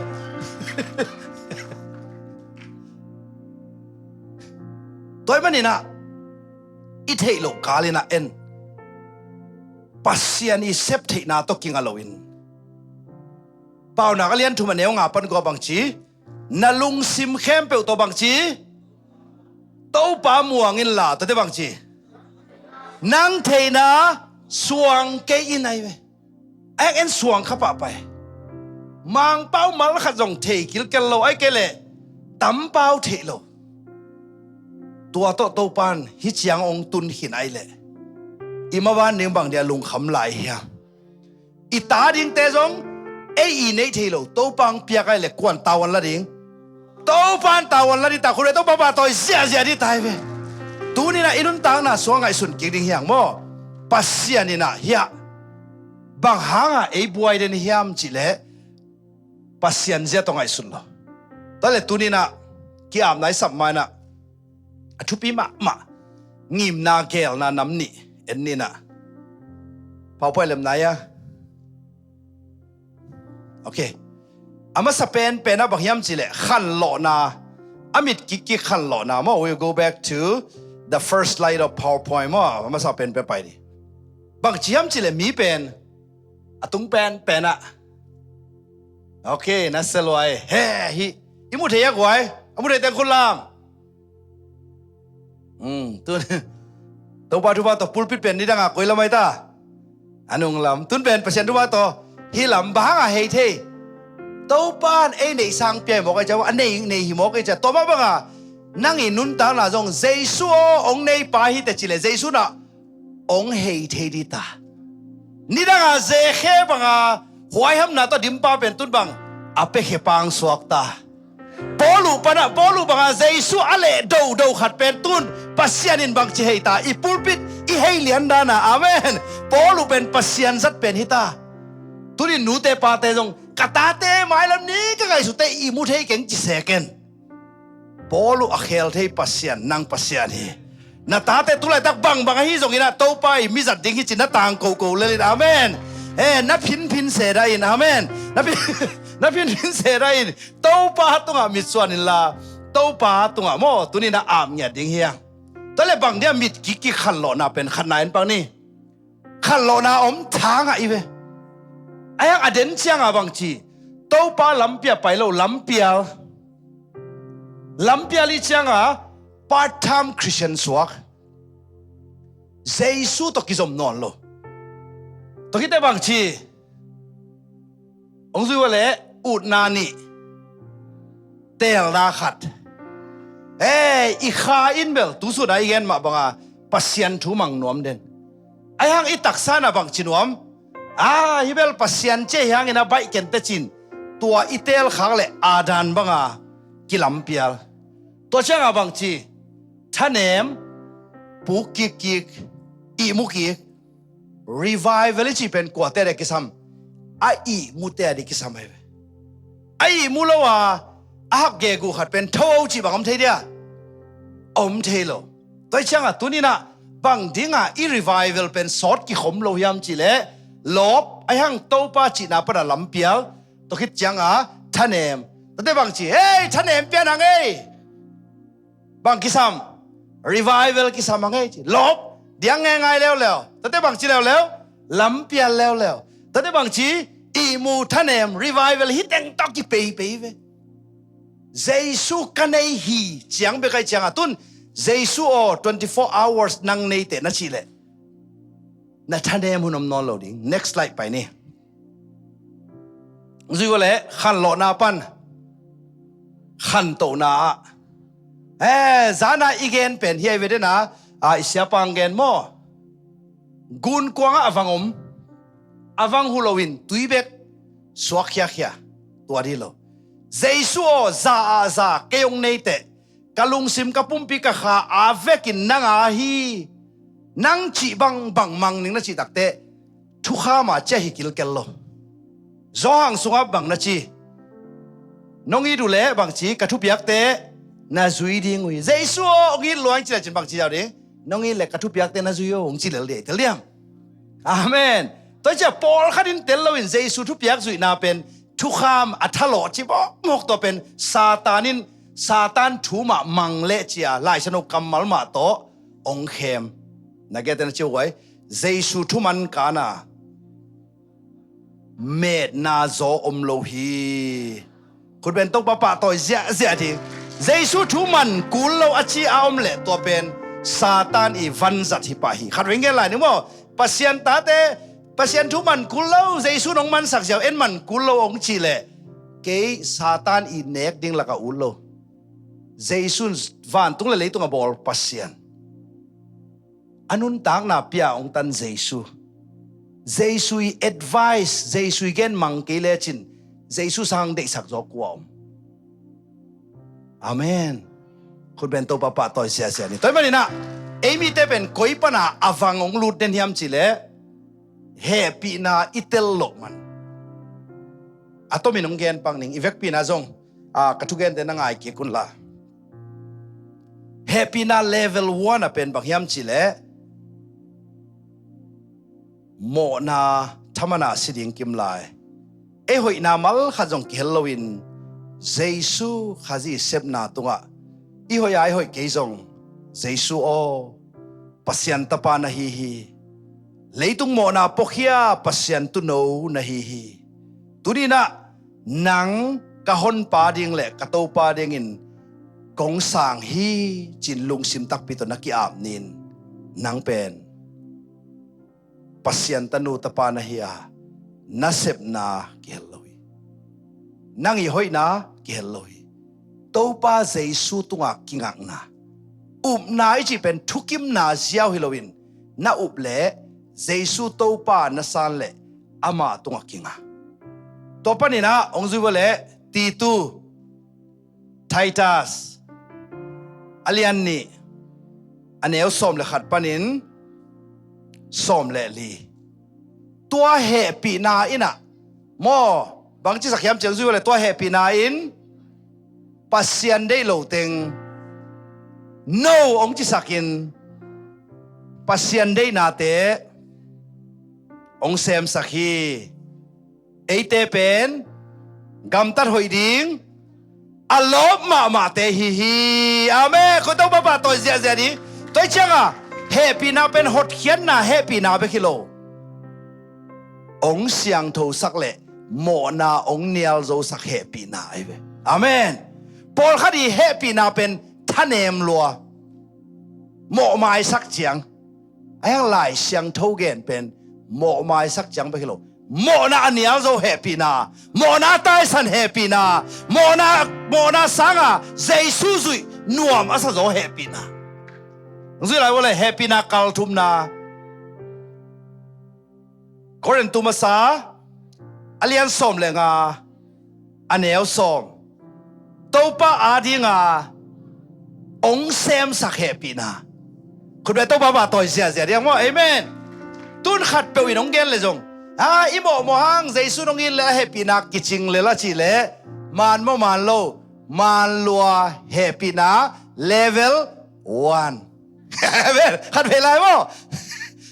Tua ahih maninah i theih loh kal inah en, Pasian i sep theihna tawh kinga loin, Paunak a lian thum a neu nga pan kua bangci, na lungsim khempeuh tawh bangci, Topa muang inla, tuate bangci, nang theihna suang kei in ai ve. A hek en suang kha pahpai. Mangpau mal khat zong thei kilkel lo, ai kei leh tampau theih lo. Tua tawh Topan hih ciang hong tun khin ai leh i maban ding bang dia lungkham lai hiam? I ta dingte zong ei i neih thei lo, Topa hong piak ai leh kuan tavuan la ding? Topan tavuan la ding ta, khut beng Topa mah tawi ziahziah ding ta hi ve. Tuninah i nuntakna suang ngaihsun kik ding hiang maw? Pasian inah hiah bang hanga ei buai den hiam cihleh Pasian zia tawh ngaihsun lo. Tua leh tuninah ki-apna i sap ma inah a thupi mahmah ngimna geelna nam nih en ninah. Pau puai lemna ia. Ok. A masa penpen ah bang hiam cihleh khanlawhna, a mit kikkik khanlawhna maw. We'll go back to the first slide of PowerPoint maw. A masa penpen pai dih. Bang ci hiam cihleh mi pen a tung penpen ah. Ok, na sia lua e. He, hih i mu thei a guai. A mu thei teng khut lam. Hmm, tun Topa thupha tawh pulpit pen nidang a koi lam ai ta? A nung lam. Tun pen Pasian thupha tawh Hi lam bang hanga hei thei? Topa in ei neihsa hong pia hi mawk ei cia, a nei, nei hi mawk ei cia. Tua mah banga nang i nuntakna zong Jesu aw hong neipa hi teh cileh Jesu in ah hong hei thei dita. Nidanga zekhe banga huaihamna tawh dimpa pen tun bang a piakhe pang suakta. Paul uh panah, Paul uh banga Jesu a leh dodo khat pen tun Pasian in bangci heita, i pulpit i hei lian dana. Amen. Paul uh pen Pasian zat pen hita. Tunin nute pate zong ka tate mailam ni ka ngaihsute i mu thei keng ci seken. Paul uh a khel thei Pasian, nang Pasian hi. Na tate tulaitak bangbang ahi zongin ah Topa i mizat ding hi ci na tangko ko lelin. Amen. Eh, na phinphin seda in. Amen. Na phin, na phinphin seda in. Topa tungah mitsuan inla, Topa tungah maw tunin a ap ngiat ding hiang. Tua le bang dia mit kikkik khanlawhna pen khatna en pak ni. Khanlawhna om thangah i ve. A hiang a den cianga bangci, Topa lampia pai lo, lampial. Lampial i cianga part time Christian suak. Jesu tawh kizom nawn lo. Tua khite bangci, hong zui ua leh utna nih, teelna khat. Ei, i kha in bel tusuna i gen mah banga Pasian thu mang nuam den. A hiang i taksa na bangci nuam? A, hi bel Pasian cia hiangin a baih kente cin. Tua i teelkhak le Adam banga kilampial. Tua cianga bangci, thanem, puk kikkik, ihmu kik. Revival i cih pen kuate a dia kisam? A ihmute a dia kisam ahi ve. A ihmu lo a, a hak gegu khat pen tho o cih bang om thei dia? Om thei lo. Tua i cianga tuninah bang dinga i revival pen sawt kikhom lo hiam cihleh, lawp a hiang Topa cihna pana lampial, tua khit cianga thanem. Tate bangci, hei, thanem pian hang ei. Bang kisam? Revival kisam hang ei ci. Lawp diang ngeingai leuleu. Tate bangci leuleu? Lampial leuleu. Tate bangci? Ihmu, thanem, revival hi teng tawh kipeipei ve. Jesu ka nei hi ciang bek ahi cianga tun Jesu aw twenty four hours nang neite na cihleh na thanem hun om nawn lo ding. Next slide pai ni. Zui go le khanlawhna pan khantohna ah, eh, zana i gen pen hiai ve dena, a, i siapang gen maw? Gunkuangah a vang om, a vang hu loin tui bek suak khiakhia. Tua di lo. Jesu aw, za ah za kei hong neiteh, ka lungsim, ka pumpi, ka kha a vekin nang a hi. Nang cih bangbang mang ning na cih takteh thukham a cia hi kilkel lo. Johan sungah bang na ci? Nong it uh leh bangci ka thupiakte na zui ding uh hi. Jesu aw, hong it luang cih lecin bangci zau ding? Nong it leh ka thupiakte na zui aw, hong ci lel ding, tel diam? Amen. Tua cia pawlkhat in tel loin Jesu thupiak zuihna pen thukham a thalawh ci mawkmawk. Tua pen Satan in, Satan thu mah mang leh cia laisano kammal mah tawh hong khem. Na gete na ci uh guai, Jesu thuman kana metna zaw om lo hi. Khutben Topa pahtawi ziahziah ding. Jesu thuman kul lo a ci a om leh tua pen Satan i vanzat hi pah hi. Khat veng gen lai ni maw? Pasian tate, Pasian thuman kul lo, Jesu nong mansak ziau en man kul lo hong cih leh, kei Satan i nek ding laka ut lo. Jesu in vantung le leitung a bawl Pasian. A nuntakna pia hong tan Jesu. Jesu i advice, Jesu i gen mang kei lecin Jesu sang deihsak zaw kua om? Amen. Khutben Topa pahtawi siasia ni. Tua hi maninah ei mite pen koi pana a vang hong lut den hiam cihleh, hehpihna i tel loh man. A tomin hong gen pak ning, i vekpina zong, a, ka thugente na ngai kik unla. Hehpihna level one a pen bang hiam cihleh, mawhna thamana si ding kim lai. Ei hoihna malkhat zong kihel loin Jesu Khazih sepna tungah i hoih a i hoih kei zong Jesu aw, Pasian tapa na hi hi. Leitung mawhna puakhia Pasian tuuno na hi hi. Tuninah nang ka honpa ding le ka Topa dingin kong sang hi cin lungsim takpi tawh na ki-ap nin, nang pen Pasian tanu tapa na hi a, nasepna kihel lo hi. Nang i hoihna kihel lo hi. Topa Jesu tungah kingakna, upna i cih pen thukimna ziau hi loin, na up leh Jesu Topa na san leh ama tungah kinga. Tua paninah hong zui vua leh Titu, Titus, a lian nih, a neu sawm le khat panin sawm le li. Tua hehpihna innah maw, bang cisak hiam cih hong zui vua leh tua hehpihna in Pasian deih lo teng no hong cisakin Pasian deihnate hong semsak hi. Eite pen gamtat hoih ding a lawp mahmahte hi hi. Amen. Khut Topa pahtawi ziahziah ding. Tua hi cianga hehpihna pen hotkhiatna hehpihna bek hi lo. Hong siangthosak le mawhna hong nialzosak hehpihna ahi ve. Amen. Pawlkhat i hehpihna pen thanem lua, mawhmaisak ciang. A hiang Lai Siangtho gen pen mawhmaisak ciang bek hi lo. Mawhna a nialzo hehpihna, mawhna a taisan hehpihna, mawhna, mawhna sanga Jesu zuih nuam a sa zaw hehpihna. Zui lai vua le hehpihna kalthumna. Korintu masa a lian sawm le nga, a neu sawm. Topa adinga hong semsak hehpihna. Khutbeh Topa pahtawi ziahziah ding maw. Amen. Tun khatpeuh in hong gen le zong, a, i mawhmawh hang Jesu hong it le a hehpihna kicing le la cih le, man maw man lo, man lua hehpihna level one. Amen. Khat vei lai maw?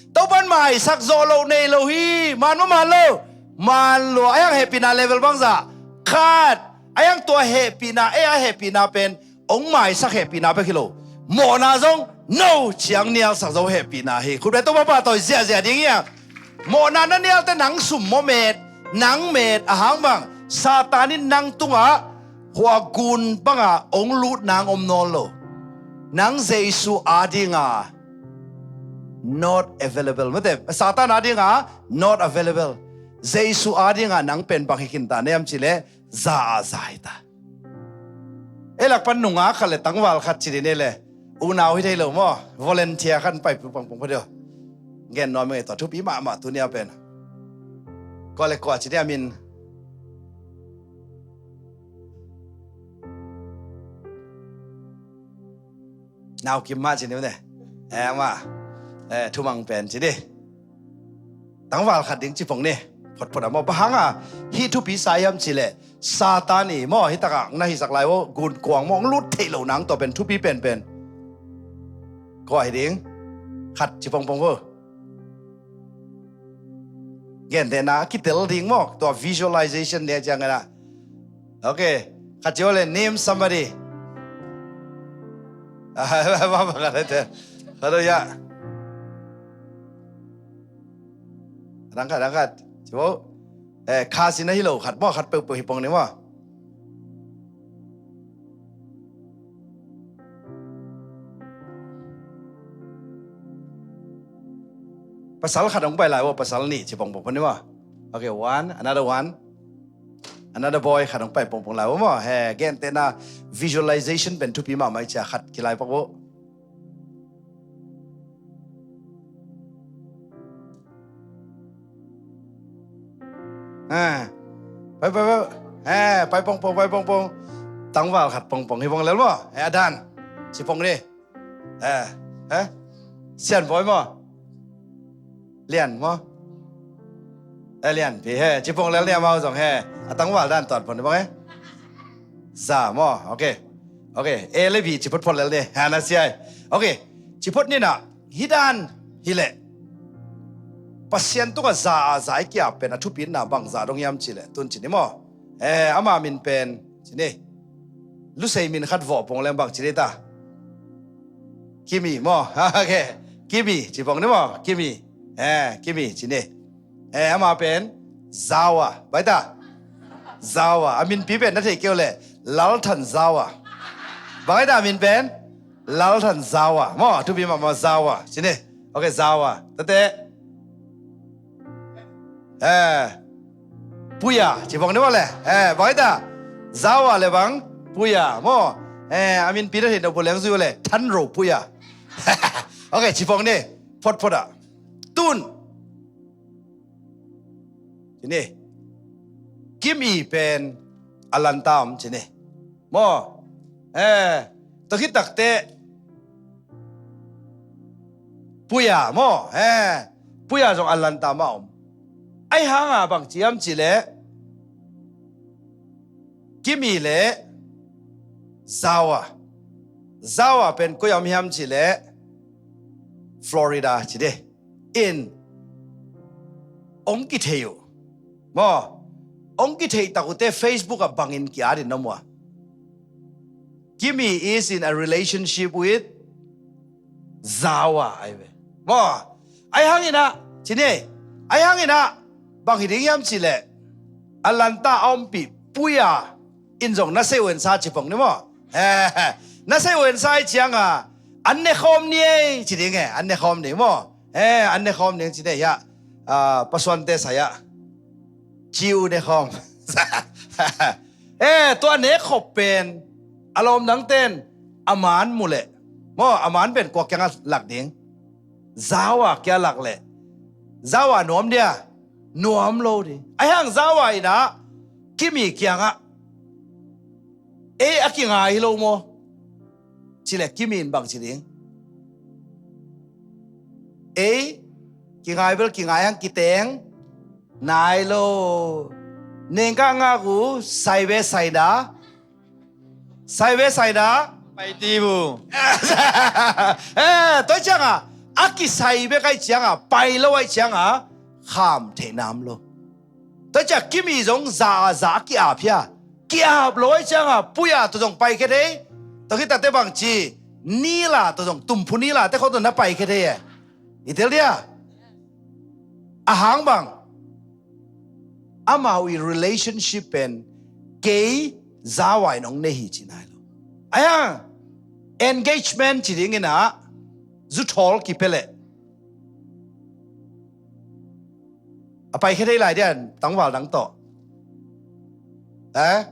Topan maisak zawh loh nei lo hi. Man maw man lo? Man lua. A hiang hehpihna level bangzah? Khat. A hiang tua hehpihna, ei a hehpihna pen hong maisak hehpihna bek hi lo. Mawhna zong no ciang nialsak zo hehpihna hi. Khutbeh Topa pahtawi ziahziah ding hiang. Mawhna na nialte nang sum maw met, nang met a hang bang, Satan in nang tungah hua gun banga hong lut nang om nawn lo. Nang Jesu adinga not available. Mate, Satan adinga not available. Jesu adinga nang pen bang hi khin ta na hiam cih leh za a za hi ta. Ei lak pan nungak khat le tangval khat ci ding ei le. Unau hi thei lo maw? Volunteer khat pai pangpang pha deuh. Gen nuam ing ei, tua thupi mahmah tuni a pen. Kua le kua ci ding a min. Nau kim mah ci ni maw ne. Eh, mah. Eh, thumang pen ci ni. Tangval khat ding ci pong ni. Photphot a maw. Bang hanga hih thupi sa hiam cih leh Satan i maw, hih takah na hisak lai uh, gunkuang maw, hong lut theih loh nang tua pen thupi penpen. Kua hi ding? Khat ci pongpong uh. Gentehna kitel ding maw, tua visualization nih ciang a. Ok. Khat ci uh le, name somebody. Hallelujah. Rang khat, rang khat. Ci bo. Eh, kha sin a hi lo khat maw, khat peuhpeuh hi pong ni maw. Pasal khat hong pai lai bo, pasal nih ci pongpong ni maw. Ok, one, another one. Another boy khat hong pai pongpong lai bo maw. He, gentehna visualization pen thupi mahmah i cia khat kilai pak bo. Eh, pai, pai, pai. Eh, pai pongpong, pai pongpong. Tangval khat pongpong hi pong lel maw. Eh, a dan. Ci pong ni. Eh, eh. Sian Bawi maw. Lian maw. Eh, Lian Pi he. Ci pong lel ni amau zong he. A tangval dan tuan pon ni bang he. Za maw. Ok. Ok. A le B ci phot phot lel ni. Ha na siai. Ok. Ci phot ni na. Hih dan hi leh Pasian tungah za a za i kiap pen a thupitna bangzah dong hiam cih leh tun ci ni maw. Eh, ama min pen ci ni. Lusei min khat vawh pong leng bang ci ni ta. Kimi maw. Ok. Kimi ci pong ni maw. Kimi. Eh, Kimi ci ni. Eh, ama pen Zawa. Bai ta. Zawa. A minpi pen na thei keu leh Lalthan Zawa. Bang ai ta a min pen Lalthan Zawa. Maw, thupi mahmah Zawa. Ci ni. Ok, Zawa. Tate. Eh. Puya, ci pong ni maw le. Eh, bang hita. Zawa le bang, Puya maw. Eh, a min pi na thei no bu leng zui le. Thanro Puya. Ok, ci pong ni. Photphot ah. Tun. Ci ni. Kim i pen a lanta om ci ni. Maw. Eh, tua khit takteh Puya maw. Eh, Puya zong a lanta mah om. Ahi hanga bang ci hiam cih leh Kim i le Zawa. Zawa pen koi a om hiam cih leh Florida ci de. In ong kithei uh. Maw, ong kithei tak uh teh Facebook ah bangin ki-at in na mu a. Kimi is in a relationship with Zawa ai ve. Maw, ai hangin ah, ci ni, ai hangin ah, bang hi ding hiam cih leh, a lanta a ompih Puya in zong na sei uh en sa ci pong ni maw. Na sei uh en sa ai cianga, an ne khawm ni ei, ci ding e, an ne khawm ni maw. Eh, an ne khawm ding ci deh hiah, ah, pasuante sai ah. Ciu ne khawm. Eh, tua ne khop pen a lawm dangten a man mu leh. Maw, a man pen kua kiangah lak ding. Zawa kiangah lak leh. Zawa nuam dia, nuam lo ding. Ahi hang Zawa in ah, Kimi kiangah, ei a kingai hi lo maw. Ci leh Kimi in bang ci ding. Ei, kingai bel kingai hang kiteng nai lo. Nengkah ngak uh, sai ve sai na. Sai ve sai na. Pai ti bu. Eh, tua cianga, a kisai bek ai cianga, pai lo ai cianga, kham thei nam lo. Tua ciah Kimi zong za a za a ki-ap hia. Ki-ap lo ai cianga Puya tua zong paikhia thei. Tua khit takte bang ci, Nila tua zong, tumphu Nila te khawng tua na paikhia thei e. I tel dia. A hang bang, amau i relationship pen kei Zawa in ong nei hi ci nai lo. Ahi hang engagement ci dingin ah, zu thawl kipia leh. A paikhia thei lai dia, tangval dang tawh. Eh?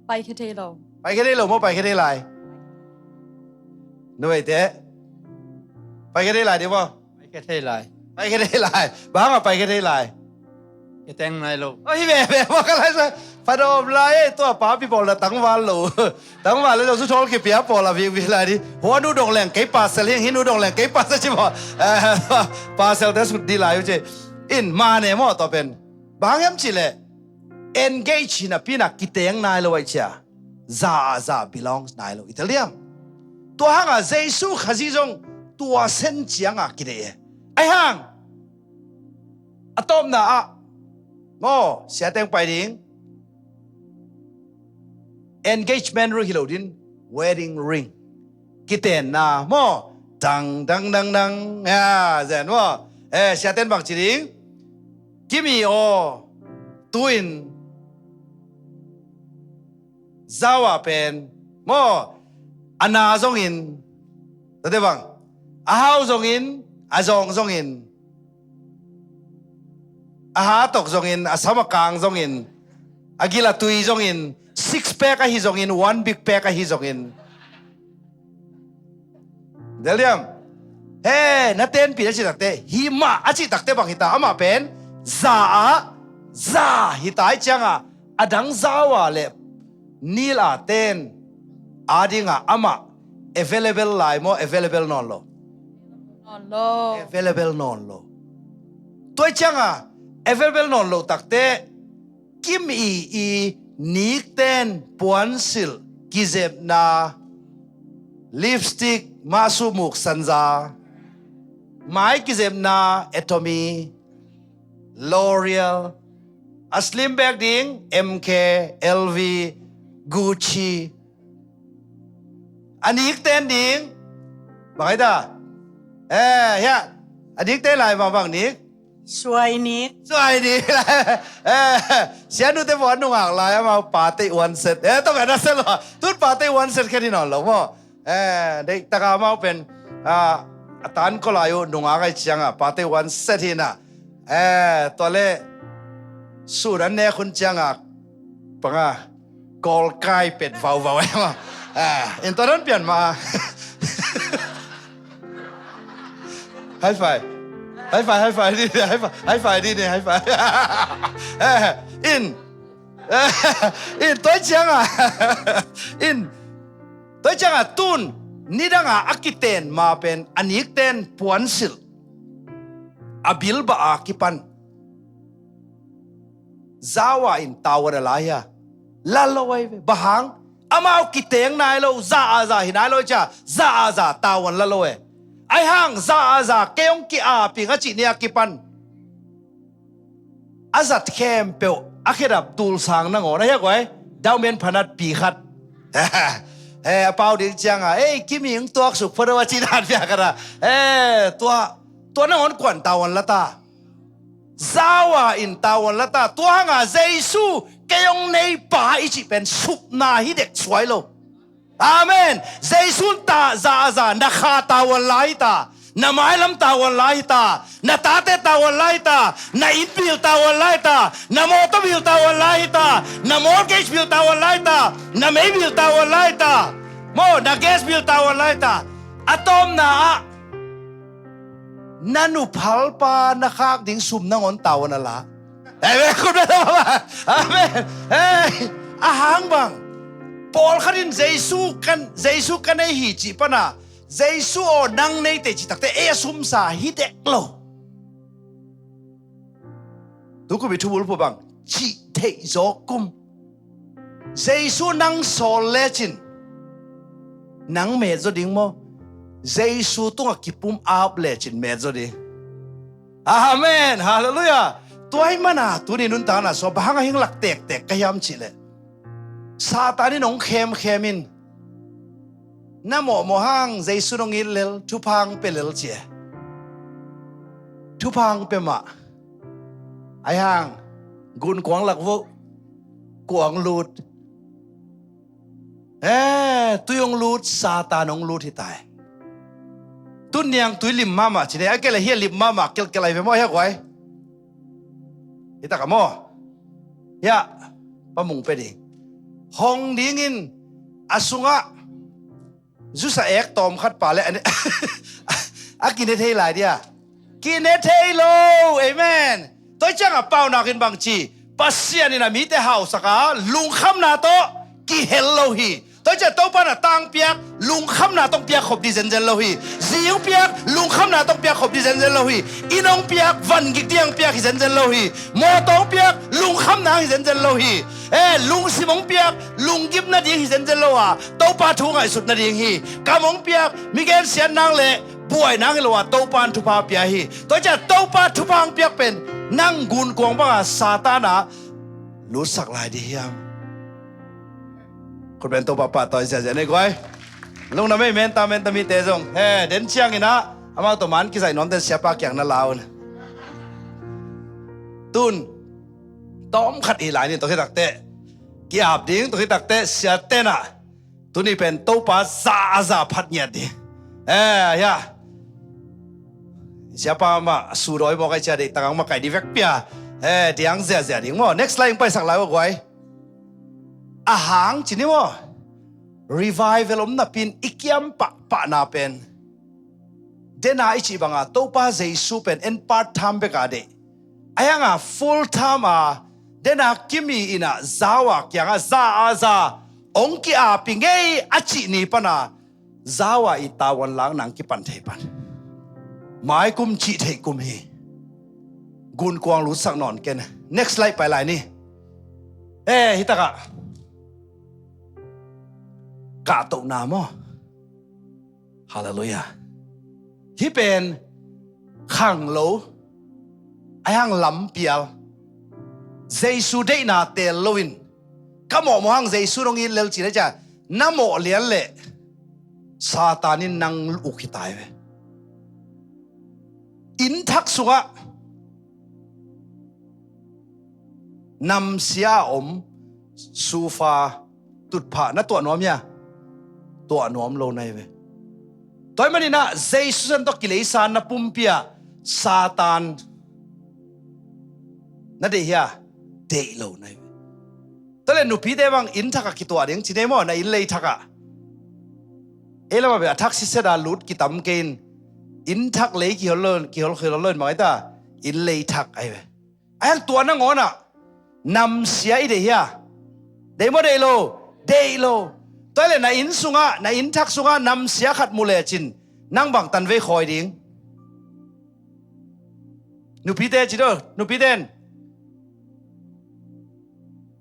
Paikhia thei lo. Paikhia thei lo maw, paikhia thei lai. Nuaite. Paikhia thei lai di maw. Paikhia thei lai. Paikhia thei lai. Bang a paikhia thei lai. Kiteng nai lo. Oh, hi ve ve maw ka lai sa. Pha dawm lai e, tua pa pi bawl na tangval lo. Tangval le zong zu thawl kipia pawl a vik vik lai di. Hua nu dong leng kei pasal hiang, hi nu dong leng kei pasal ci maw. Eh, pasal te sut di lai uh ci. In mane maw tua pen. Bang hiam cih leh engage hi napi-in ah kiteng nai lo ai cia. Za a za belong nai lo. I tel diam. Tua hanga Jesu Khazih zong tua sen cianga kideih e. Ahi hang. A tawpna ah. Maw, sia teng pai ding. Engagement ring hi lo din, wedding ring. Kitenna maw, dang dang dang dang. Ya, zen maw. Eh, siaten bang ci ding. Kimi aw, tu-in Zawa pen maw, a na zongin, tate bang, a hau zongin, a zawng zongin, a ha tok zongin, a sam a kang zongin, a gil a tui zongin, six pack ahi zongin, one big pack ahi zongin. Del diam. He, na tenpih a cih takte, hi mah a cih takte bang hita, amah pen za a za hita ai cianga, a dang Zawa le Nila ten a dinga amah available lai maw, available nawn lo? Nawn lo. Available nawn lo. Tua cianga available nawn lo takte, Kimi i nikten puansilh, kizepna, lipstick, mahsuh muk sanza, mai kizepna, Atomy, L'Oreal, a slim bek ding, M K, L V, Gucci. A nikten ding. Bang ai ta? Eh, hia. A nikten lai bang bang nik. Suai nik. Suai nik. Eh, sianute bawl nungak lai amau pate one set. Eh, tawh ka na set lo. Tun pate one set khen hi nawn lo maw. Eh, deih taka amau pen, ah, a tan ko lai uh nungak ai cianga pate one set hi na. Eh, tua le Sun an nek hun ciangah panga kawlkai pet vauvau e maw. Ah, in tua nan pian ma. High five. High five, high five, high five, high five, high five. Eh, in. In, tua ciangah. In, tua ciangah tun nidangah a kiten ma pen a nikten puansilh a bilbah a kipan. Zawa in tavuan a la hia? La lo ai ve. Bang hang? Amau kiteng nai lo, za a za hi nai lo cia, za a za tavuan la lo e. Ai hang za a za kei hong ki-ap ing a cih ni a kipan a zat khempeuh a khedap tulsang nangawn a hiak uai. Daumen phanat pi khat. Eh, a pau ding cianga ei, Kimi hong tuaksuk photo a cih dan piak khat a. Eh, tua, tua nangawn kuan tavuan la ta. Zawa in tavuan la ta. Tua hanga Jesu kei hong neipa i cih pen supna hi dek suai lo. Amen. Jesu in ta za a za na kha tavuan la hi ta, na mailam tavuan la hi ta, na tate tavuan la hi ta, na inn bil tavuan la hi ta, na mawtaw bil tavuan la hi ta, na mortgage bil tavuan la hi ta, na mei bil tavuan la hi ta, maw, na gas bil tavuan la hi ta. A tawpna ah na nuphalpa na khak ding sum nangawn tavuan a la. Amen. Khut beng. Amen. Hey, a hang bang? Pawlkhat in Jesu kan, Jesu ka nei hi cih pana, Jesu aw nang neite cih takte ei a sumsa hi dek lo. Tukum i thubulphuh bang cih theih zawk kum. Jesu nang sawl lecin nang metzaw ding maw? Jesu tungah kipum ap lecin metzaw ding. Amen. Halleluiah. Tua hi mana tuni nuntakna sua bang hang a hing lak tektek ka hiam cihleh, Satan in hong khemkhem in, na mawhmawh hang Jesu in hong it lel, thupha hong pia lel ci e. Thupha hong pia mah. Ai hang gunkuang lak voh kuang lut. Eh, tui hong lut, Satan hong lut hi ta e. Tun niang tui lim mahmah ci ne, a kei le hia lim mahmah kelkel ai ve maw, hia guai. Hi tak a maw. Hia, pa mung pe ding. Hong dingin a sungah zusa ek tawm khat pa le a ne, a kine thei lai dia. Kine thei lo. Amen. Tua ciangah paunak in bang ci? Pasian in a mite hausak a, lungkhamna tawh kihel lo hi. Tua ciah Topa in a tangpiak lungkhamna tawh piak khop dih zenzen lo hi. Zi hong piak lungkhamna tawh piak khop dih zenzen lo hi. Inn hong piak, van gik dih hong piak hi zenzen lo hi. Mawtaw hong piak lungkhamna hi zenzen lo hi. Eh, lungsim hong piak lunggimna ding hi zenzen lo a, Topa thu ngaihsutna ding hi. Kam hong piak mi gensiat nang le buai nang hi lo a, Topa in thupha pia hi. Tua ciah Topa thupha hong piak pen nang gunkuang banga Satan a lutsak lai dih hiam? Khut beng, Topa pahtawi ziazia nei guai. Lungna mei menta menta mite zong he den ciangin ah amau tawh man kizaih nuamten siapa kiang na la un. Tun tawm khat hi lai ni, tua khitakte ki-ap ding, tua khitakte siaten ah tuni pen Topa za a za phat ngiat ding. Eh, ya. Siapa mah sudawi mawk ai cia deih tangang mah kai di vek pia. Eh, diang ziazia ding maw. Next slide hong paisak lai uh guai. A hang ci ni maw. Revival om napin i kiam pahpahna pen dena i cih banga Topa Jesu pen en part time beka deih. A hianga full time a dena Kimi ina zawa kianga za a za ong ki-api ngei a cih ni pana zawa i tavuan lak nang kipan thei pan. Mai kum cih theih kum hi. Gunkuang lutsak nawn ken. Next slide pai lai ni. Eh, hi takah kahtohna maw. Halleluiah. Hi pen khang lo, a hiang lampial. Jesu deihna teel loin ka mawhmawh hang Jesu nong it lel cin a cia na mawh lian leh Satan in nang uk hi tai ve. Inn thak sungah namsia a om sufa tutphah na tuah nuam hia? Tuah nuam lo na hi ve. Tua hi maninah Jesu san tawh kileisan na pumpi ah Satan na deih hia? deih lo na hi ve. Tua le nupite bang inn thak ah kituah ding ci nei maw, na inn lei thak ah. Ei lamah bia a thak siset a lut kitam kei in, inn thak lei kihol lo, kihol, kihol lo in bang ei ta, inn lei thak ahi ve. Ahi hang tua nangawn ah namsia i deih hia? Deih maw deih lo? Deih lo. Tua le na inn sungah, na inn thak sungah namsia khat mu lecin nang bang tanvei khawi ding? Nupite ci do, nupite in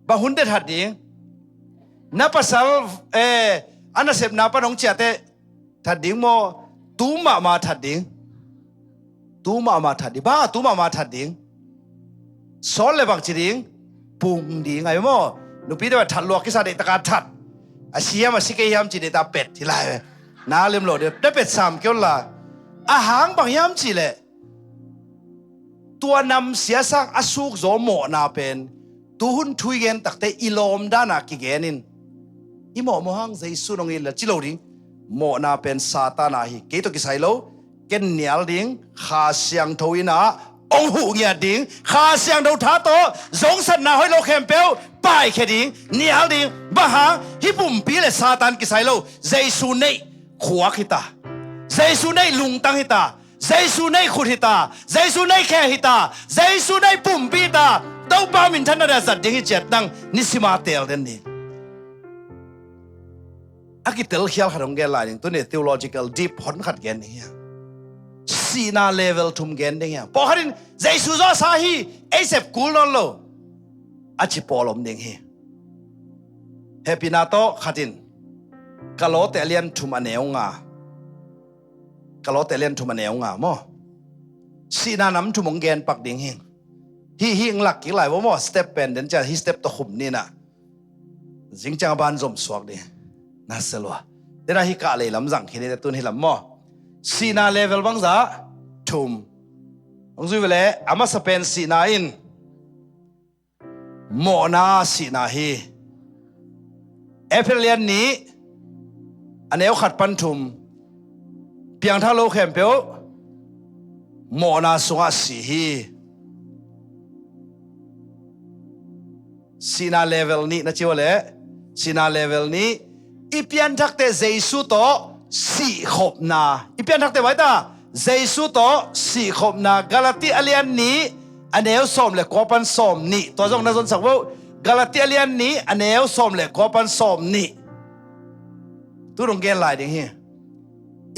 bang hun teh that ding? Na pasal, eh, a nasepna pan hong ciahte that ding maw? Tu mahmah that ding. Tu mahmah that ding. Bang a tu mahmah that ding? Sawl le bang ci ding? Pung ding ahi maw? Nupite bang that luak kisa, deih taka that. A si hiam a si kei hiam ci deih ta pet hi lai ve. Na lem lo ding, na pet sam kei un la. A hang bang hiam ci leh, tua namsia sang a sukzaw mawhna pen tuhun thu i gen takte i lawm dan a kigen in, i mawhmawh hang Jesu nong it le ci lo ding. Mawhna pen Satan a hi, kei tawh kisai lo. Ken nial ding, Kha Siangtho in ah hong huh ngiat ding, Kha Siangtho tha tawh zongsatna hoih lo khempeuh paikhia ding, nial ding. Bang hang? Hih pumpi le Satan kisai lo, Jesu neih khuak hi ta, Jesu neih lungtang hi ta, Jesu neih khut hi ta, Jesu neih khe hi ta, Jesu neih pumpi hi ta. Topa minthanna dia zat ding hi ciat nang nisima teel den ni. A kitelkhial khat hong gen lai ding, tuni theological deep hon khat gen ding hi. Sihna level thum gen ding hi. Pawlkhat in Jesu zaw sa hi, ei sep kul nawn lo a ci pawl om ding hi. Hehpihna tawh khat in Kolose a lian thum a neu nga. Kolose a lian thum a neu nga maw? Sihna nam thum hong gen pak ding hi. Hih, hih hong lak kik lai vo maw? Step pen den ciang hih step tawh khum ni na. Zing ciang a ban zom suak ding. Na se lua. Tena hih kah lei lam zang khin hi te tun hih lam maw? Sihna level bangzah? Thum. Hong zui ve le, a masa pen sihna in mawhna sihna hi. Efesa lian nih a neu khat pan thum. Piangthak lo khempeuh mawhna sungah si hi. Sihna level nih na ci uh leh, sihna level nih i pianthakte Jesu tawh sihkhopna. I pianthakte bang hi ta? Jesu tawh sihkhopna. Galati a lian nih a neu sawm le kua pan sawm nih. Tua zong na zonsak vo. Galati a lian nih a neu sawm le kua pan sawm nih. Tu dong gen lai ding hi.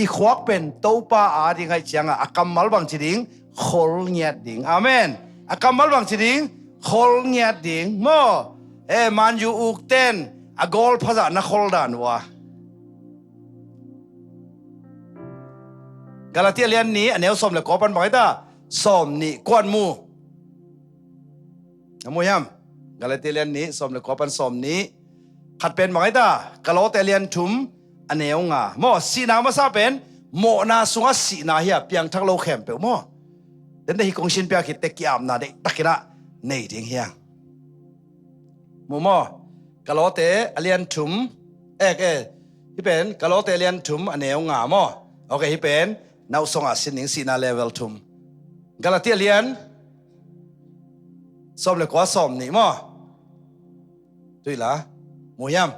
I khuak pen Topa a ding ahih ciangah a kammal bang ci ding? Khol ngiat ding. Amen. A kammal bang ci ding? Khol ngiat ding. Maw? Eh, Man U ukten a goal phazah na khol dan uh a. Galati a lian nih a neu sawm le kua pan bang hi ta? Sawm nih. Kuan mu? Na mu hiam? Galati a lian nih sawm le kua pan sawm nih. Khat pen bang hi ta? Kolose a lian thum a neu nga. Maw, sihna masa pen mawhna sungah sihna hi a, piangthak lo khempeuh maw? Dende hi kong sin piak khit teh ki-apna deihtakin ah nei ding hi a. Mu maw? Kolose a lian thum. Eh, eh. Hih pen Kolose a lian thum a neu nga maw? Ok, hih pen na uh sungah sin ning, sihna level thum. Galati a lian sawm le kua sawm nih maw? Tui la. Mu hiam?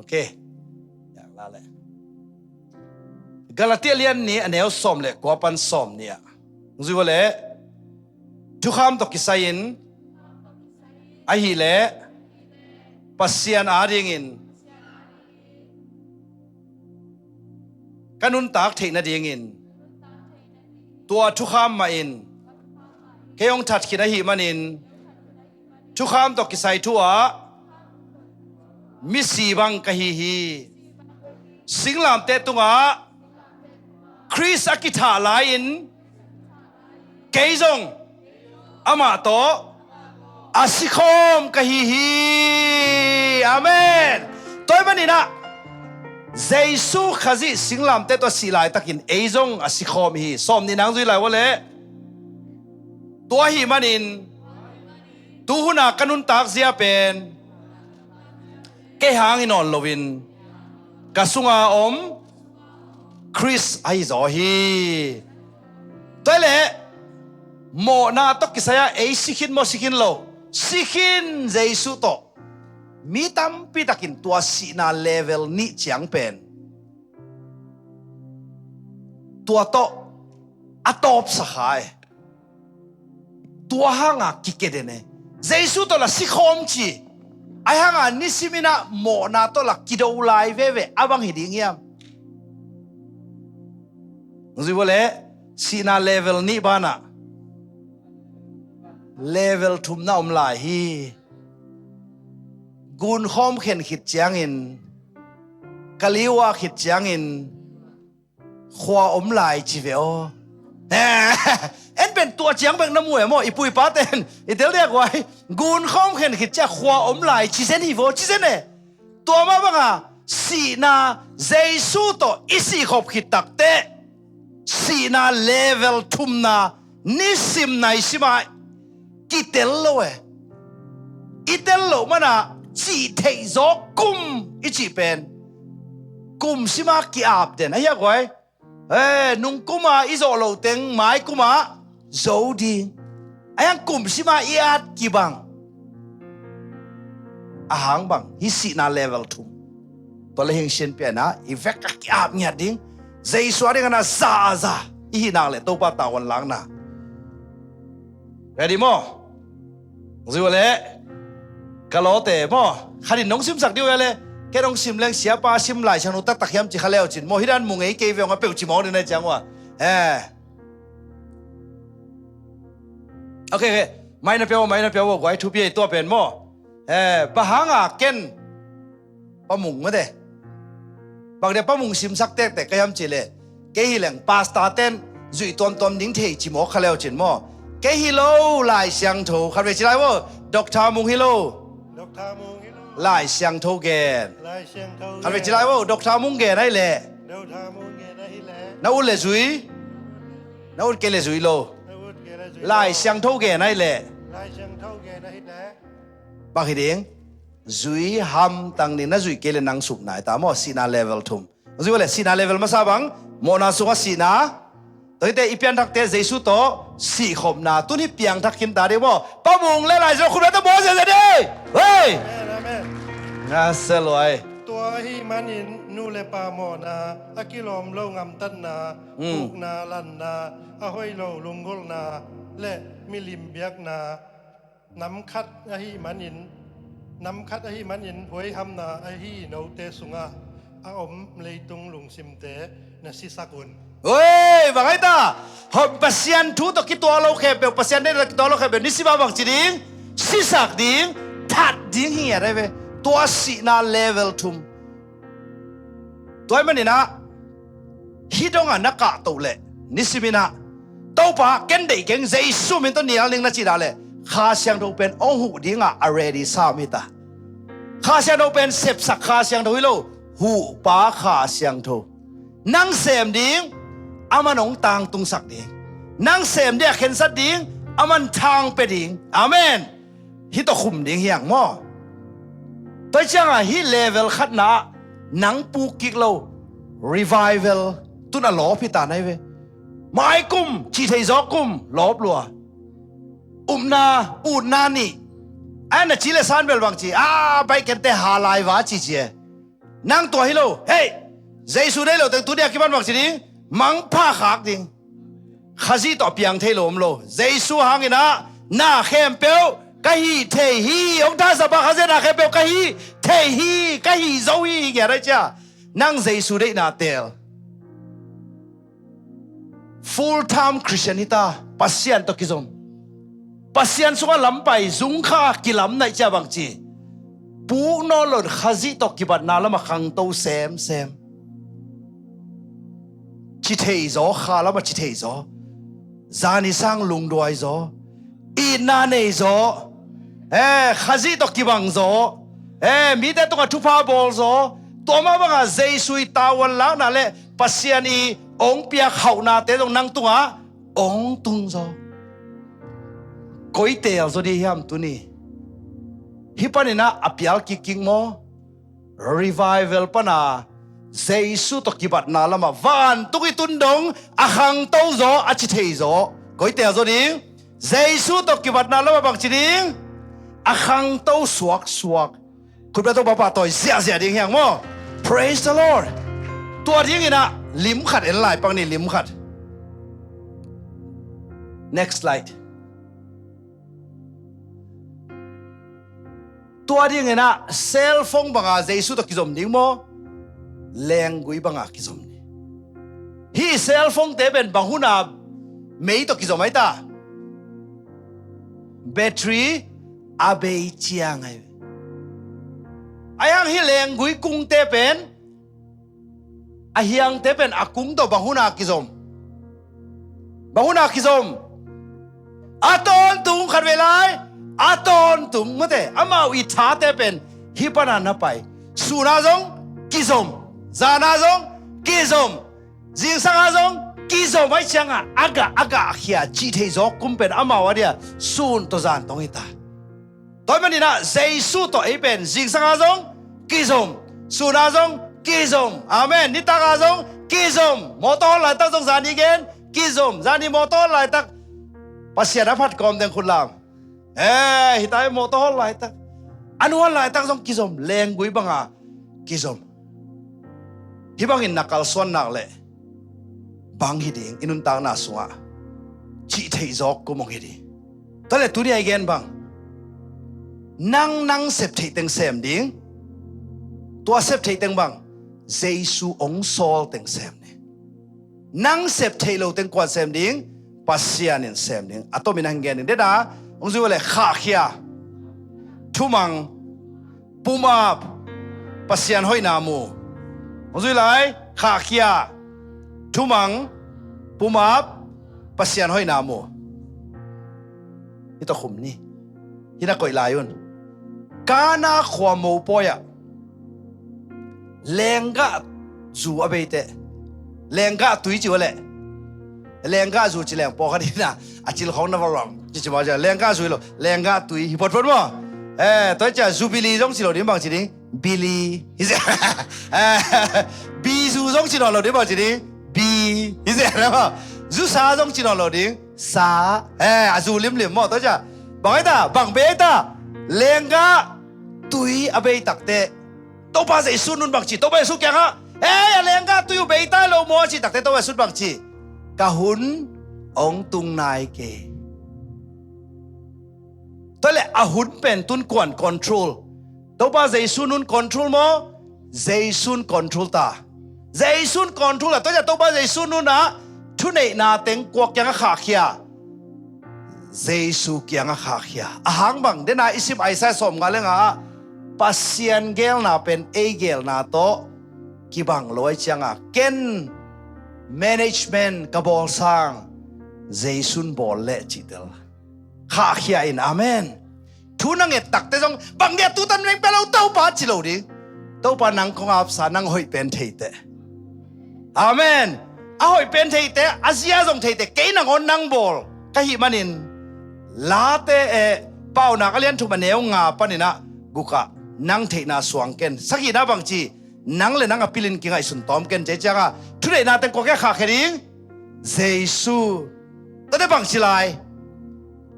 Ok. Yak la le. Galati a lian nih a neu sawm le kua pan sawm nih ah. Zui vo le. Thukham tawh kisai-in ahih leh Pasian adingin ka nuntak theih nadingin tua thukham mah in kei hong that khin ahih manin, thukham tawh kisai thu ah misi bang ka hi hi. Singlamteh tungah Khrist a kithah lai-in kei zong amah tawh a sikhawm ka hi hi. Amen. Tua ahih manin ah Jesu Khazih singlamteh tawh a sih laitakin ei zong a sikhawm hi. Sawm nih nang zui lai vo le. Tua ahih manin tuhuna ka nuntak zia pen kei hang hi nawn loin ka sunga om Khrist ahi zaw hi. Tua leh mawhna tawh kisai-ah ei si khin maw, si khin lo? Si khin, Jesu tawh. Mi tampi takin tua sihna level nih ciang pen tua tawh a tawpsa kha e. Tua hanga kikeden e. Jesu tawh la sikhawm ci. Ahi hanga nisiminah mawhna tawh la kido lai veve. A bang hi ding hiam? Zui vua leh, sihna level nih banah level thumna om lai hi. Gunkhawm khen khit ciangin, kaliwa khit ciangin, khua om lai ci ve aw. En pen tua ciang bek na mu e maw, i pu i pa ten i tel dek uai. Gunkhawm khen khit ciang khua om lai ci zen hi vaw, ci zen e. Tua mah banga sihna, Jesu tawh i sihkhop khit takteh sihna level thumna nisim naisimah kitel lo e. I tel loh mana cih theih zaw kum i cih pen kum sima ki-ap den ahi a guai. Eh, nungkuma i zawh loh teng maikuma zo ding. Ahi hang kum sima i at kibang. Ahang bang hi sihna level thum. Tua le hing sin piana i vek a ki-ap ngiat ding. Jesu a ding ana za a za i hih nak le Topa tavuan lakna. Ready maw? Zui vua leh, ka lawte maw, khatin nong simsak dih uh a le, ken nong sim leng siapa sim Lai Siangtho taktak hiam ci kha leu cin maw, hi dan mu ngei kei ve ong a peuh ci mawng ding na ciang ua. Eh. Ok, ok. Mai na pia ua, mai na pia ua, guai thupi ei tua pen maw. Eh, bang hanga ken Pa Mung mate. Bang dia Pa Mung simsak tektek ka hiam cih leh, kei hi leng pastor ten zuih tuamtuam ding thei ci mawk kha leu cin maw. Kei hi lo, Lai Siangtho. Khat vei ci lai vo, Doctor Mung hi lo. Doctor Mung hi lo. Lai Siangtho gen. Lai Siangtho gen. Khat vei ci lai vo, Doctor Mung gen ahi leh. Doctor Mung gen ahi leh. Na ut le zui. Na ut kei le zui lo. Na ut kei le zui lo. Lai Siangtho gen ahi leh. Lai Siangtho gen ahi leh. Bang hi ding. Zui hamtang ding, na zuih kei le nang sukna hi ta maw, sihna level thum. Zui vua leh sihna level masa bang, mawhna sungah sihna. Tua hite i pianthakte Jesu tawh sihkhopna tun hi piangthak khin ta ding maw. Pa Mung le Lai Siangtho khum le ta maw zia zia ding. Hei! Amen, amen. Nga se luai. Tua ahih manin nu le pa mawhna a kilawm lo ngamtatna, mm, pukna, lanna, a hoih lo lunggulhna le milim biakna, nam khat ahih manin, nam khat ahih manin huaihamna ahi note sungah a om leitung lungsimte na sisak un. Oi, bang ahi ta. Hom Pasian thu tawh kituak lo khempeuh, Pasian deihna tawh kituak lo khempeuh, nisim a bang ci ding, sisak ding, that ding hi ngiat ahi ve. Tua sihna level thum. Tua ahih maninah hih dongah na kahtoh leh nisiminah Topa ken deih keng, Jesu min tawh nial ning na cih dah leh Kha Siangtho pen hong huh dingah a ready sam hi ta. Kha Siangtho pen sepsak Kha Siangtho hi lo, huhpa Kha Siangtho. Nang sem ding, aman hong tangtungsak ding. Nang sem ding a khensat ding, aman thang pia ding. Amen. Hih tawh khum ding hiang maw? Tua ciangah hih level khatna ah nang puk kik lo revival tun a lawp hi ta nai ve. Maikum cih thei zaw kum lawp lua. Upna, utna nih. A na ci le san bel bang ci, a baih kente ha lai va ci ci e. Nang tua hi lo, hei, Jesu deih lo teng tu dia kiban bang ci ding, mangpha khak ding. Khazih tawh a piang thei lo om lo. Jesu hanginah na khempeuh ka hih thei hi. Hong thasapa Khazih na khempeuh ka hih thei hi, ka hih zo hi, ngiat ai cia. Nang Jesu deihna teel. Full time Christian hi ta, Pasian tawh kizom. Pasian sungah lampai zungkha kilam naih cia bang ci. Puk nawn lo Khazih tawh kibatna lamah khangto semsem. Ci thei zaw, kha lamah ci thei zaw. Zani sang lungduai zaw. Itna nei zaw. Eh, Khazih tawh kibang zaw. Eh, mite tungah thupha bawl zaw. Tua mah bangah Jesu i tavuan lakna le Pasian i hong piak hauhnate zong nang tungah hong tung zaw. Koi teel zaw dih hiam tuni? Hih paninah a pial kikkik maw? Revival pana Jesu tawh kibatna lamah vantung i tun dong a khangto zaw, a ci thei zaw. Koi teel zaw ding? Jesu tawh kibatna lamah bangci ding? A khangto suaksuak. Khutbia tawh papa tawi ziahziah ding hiang maw? Praise the Lord. Tua dinginah lim khat en lai pang ni, lim khat. Next slide. Tua dinginah cellphone banga Jesu tawh kizom ding maw? Lenggui banga kizom ding. Hih cellphone te pen bang huna mei tawh kizom aita? Battery a bei ciang ai. Ai hang hih lenggui kungte pen, a hiangte pen a kung tawh bang huna kizom? Bang huna kizom? A tawntung khat vei lai, a tawntung mate, amau i thate pen hih pana na pai. Suna zong kizom, zana zong kizom, zingsanga zong kizom ai cianga a gah a gah khia cih theih zawk kum pen amau a dia sun tawh zan tawng hita. Tua maninah Jesu tawh ei pen zingsanga zong kizom, suna zong kizom. Amen. Nitaka zong kizom. Mawtaw hon laitak zong zani gen kizom. Zani mawtaw hon laitak Pasian a phat kawm deng khut lam. Eh, hita i mawtaw hon laitak, a nuan laitak zong kizom. Lenggui banga kizom. Hih bangin na kalsuan nak leh bang hi ding, i nuntakna sungah cih theih zawk kum hong hi ding. Tua leh tuni a i gen bang, nang nang sep theih teng sem ding. Tua sep theih teng bang, Jesu hong sawl teng sem ding. Nang sep theih lo teng kuan sem ding? Pasian in sem ding. A tomin a hong gen ding. Dena hong zui uh leh khahkhia, thumang, pumap, Pasian hoihna mu. Hong zui lai, khahkhia, thumang, pumap, Pasian hoihna mu. Hih tawh khum ni. Hih na koih lai un. Kana khua mopawi ah lenggah zu a beite, lenggah tui ci uh leh, lenggah zu ci leng pawlkhat hina, a cil khawng na va luang cici maw cia, lenggah zu hi lo, lenggah tui hi photphot maw? Eh, tua cia zubili zong ci lo ding, bang ci ding? Bili hi zia. Eh, bizu zong ci nawn lo ding, bang ci ding? Bi hi zia na maw? Zusa zong ci nawn lo ding, sa. Eh, a zu limlim maw? Tua cia bang ai ta, bang bei ai ta? Lenggah tui a bei takte Topa Jesu nun bang ci? Topa Jesu kiangah, ei, a lenggah tui uh bei tai lo maw, a cih takte Topa Jesu bang ci? Ka hun hong tung nai kei. Tua leh a hun pen tun kuan control? Topa Jesu nun control maw? Jesu'n control ta. Jesu'n control a, tua cia Topa Jesu nunah thuneihna teng kua kiangah khahkhia? Jesu kiangah khahkhia. A hang bang, dena i sim Isaiah sawmnga le nga ah, Pasian geelna pen ei geelna tawh kibang lo ai cianga, ken management ka bawl sang Jesu'n bawl leh cihtel khahkhia in. Amen. Thu na nget takte zong, bang dia tutan veng pia lo Topa ci lo ding. Topa nang kong apsa, nang hoih pen theite. Amen. A hoih pen theite, a zia zong theite, kei nangawn nang bawl ka hih manin, Late, eh, Paunak a lian thum a neu nga paninah gukah, nang theihna suang ken. Sagihna bang ci? Nang le nang a pilin kingaihsun tawm ken, cei cianga thuneihna teng kua kiangah khahkhia ding? Jesu. Tate bang ci lai?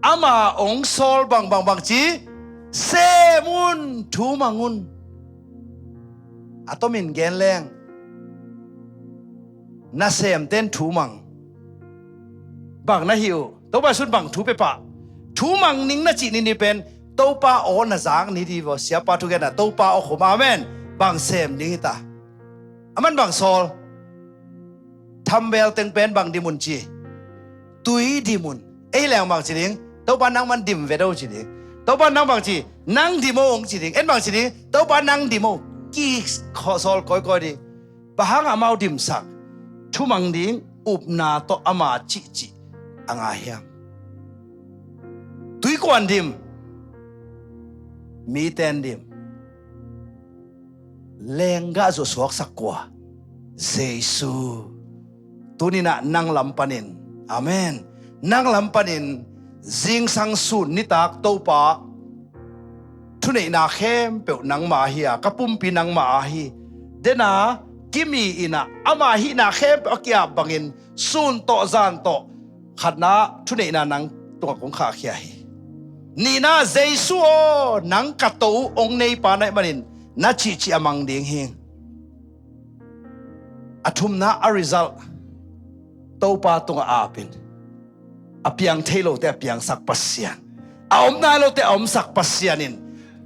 Ama hong sawl bangbang bang ci? Sem un, thu mang un. A tomin gen leng, nasemten thu mang. Bang na hih uh? Topa Jesu'n bang thu pia pah? Thu mang ning na cih ni ni pen Topa aw na zak ni di vaw, siapa thugenna Topa aw khum. Amen. Bang sem ding hita? Aman bang sawl? Thambel teng pen bang dim un ci? Tui dim un. Ei leng bang ci ding? Topa nangman dim vet o ci ding. Topa nang bang ci? Nang dim o hong ci ding. En bang ci ding? Topa nang dim o. Ki khawh sawl kawikawi ding. Bang hang amau dimsak? Thumang ding upna tawh ama cihcih a ngai hiam? Tuikuan dim, miten dim. Lenggah zuh suaksak kua? Jesu. Tuninah nang lam panin, amen, nang lam panin zingsang sun nitak Topa, thuneihna khempeuh nangma ahi a, ka pumpi nangma ahi. Dena kimi inah ama hihna khempeuh a ki-ap bangin sun tawh zan tawh khatna thuneihna nang tungah kong khahkhia hi. Nihna, Jesu aw, nang ka to uh hong neipa na hih manin na cihcih a mang ding hi. A thumna, a result, Topa tungah aap in. A piang thei lote a piangsak Pasian, a om nai lote a omsak Pasian in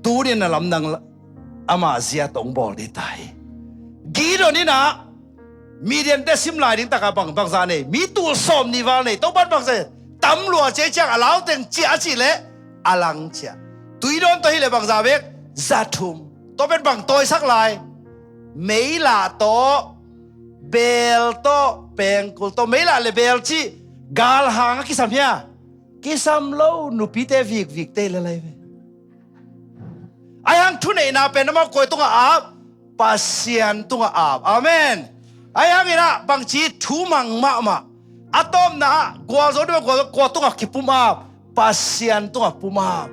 tuni-in a lamdang amah zia tawh hong bawl ding ta hi. Gideon in ah Midiante sim lai ding takah bang, bangzah nei, mi tul sawmnih val nei, Topa in bangzah, tam lua ciai ciang a lau teng ciah a cih leh a lang ciah. Tui dawn tawh hi leh bangzah bek, za thum. Tua pen bang tawisak lai? Meilah tawh, beel tawh, pengkul tawh. Meilah le beel cih galhang a kisam hia? Kisam lo, nupite vikvikte hi lel lai ve. Ahi hang thuneihna pen amau koi tungah aap? Pasian tungah aap. Amen. Ahi hangin ah bangci, thumang mahmah. A tawpna ah gualzo ding, gualzo, kua tungah kipum aap? Pasian tungah pum aap.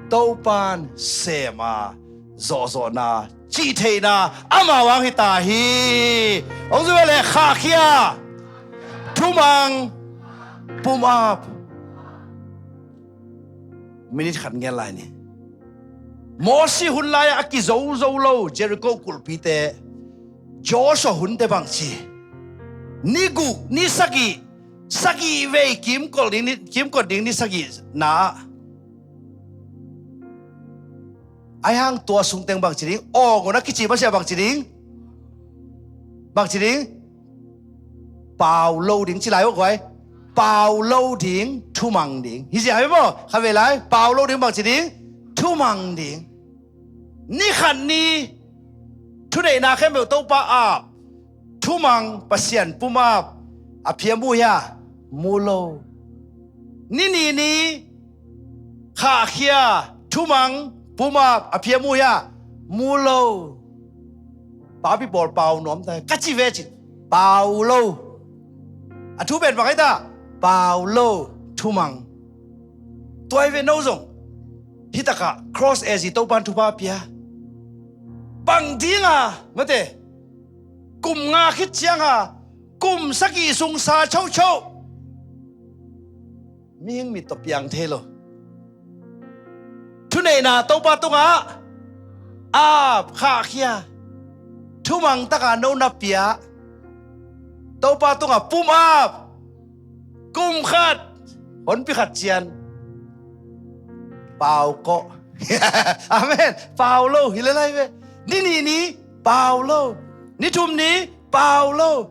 Topan sem a, zawhzawhna, cihtheihna amau hang hi ta hi. Hong zui ve leh, khahkhia, thumang, pum aap. Minute khat ngen lai ni. Mosi hun lai-ah a kizozo lo Jericho kulhpite, Joshua hunte bangci, ni guk, ni sagih, sagih vei kimkot ding ni, kimkot ding ni sagihna ah, ahi hang tua sungteng bangci ding? Awng un a kici masiah bangci ding? Bangci ding? Pau lo ding ci lai uh guai. Pau lo ding, thumang ding. Hi zia hi maw? Kha vei lai, pau lo ding bangci ding? Thumang ding. Ni khat ni, thuneihna khempeuh Topa aap, thumang, Pasian pum aap, a phiam uh hia? Mu lo. Ni nih ni, khahkhia, thumang, pum aap, a phiam uh hia? Mu lo. Papi pawl pau nuam ta ka ci ve ci. Pau lo. A thu pen bang hi ta? Pau lo, thumang. Tua hi ve, no zong hi takah cross as i Topan thupha pia. Bang dinga, mate, kum nga khit cianga kum sagih sung sa chocho, mihing mit tawh piang thei lo. Thuneihna Topa tungah aap, khahkhia, thumang taka no na pia. Topa tungah pum aap. Kum khat, honpi khat cian, pau kawh. Amen. Pau lo, hi lel lai ve. Ni nih ni, pau lo. Ni thum ni, pau lo.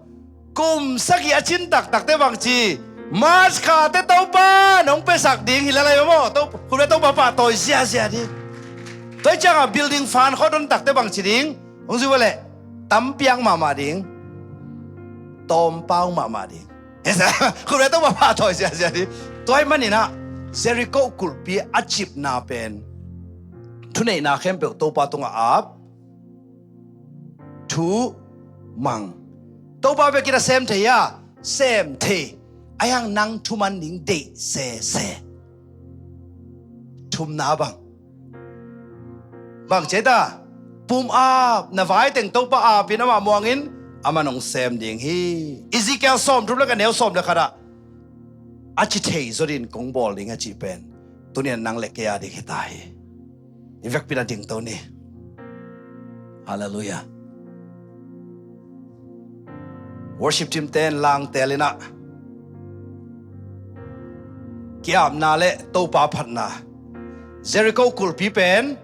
Kum sagih a cin taktakte bangci, March kha teh Topa in hong piasak ding hi lel lai ve maw. Topa, khut beng, Topa pahtawi ziazia ding. Tua hi ciangah building fund khawng don takte bangci ding? Hong zui ve leh, tam piang mahmah ding. Tawm pau mahmah ding. Khut beng, Topa pahtawi ziazia ding. Tua ahih manin ah Jericho kulhpi a cipna pen thuneihna khempeuh Topa tungah aap, thumang. Topa bekin a sem thei a, sem thei. Ahi hang nang thuman ding deih sese. Thumna bang, bang ci ta? Pum aap. Na vai teng Topa aapin amah muangin, aman hong sem ding hi. Ezekiel sawmthum le khat, a neu sawm le khat ah, a ci thei zawdin kong bawl ding a cih pen tuni-in nang le kei a ding hi ta hi. I vekpi-in a dingto ni. Halleluiah. Worship team ten langtel in ah, ki-apna le Topa phatna. Jericho kulhpi pen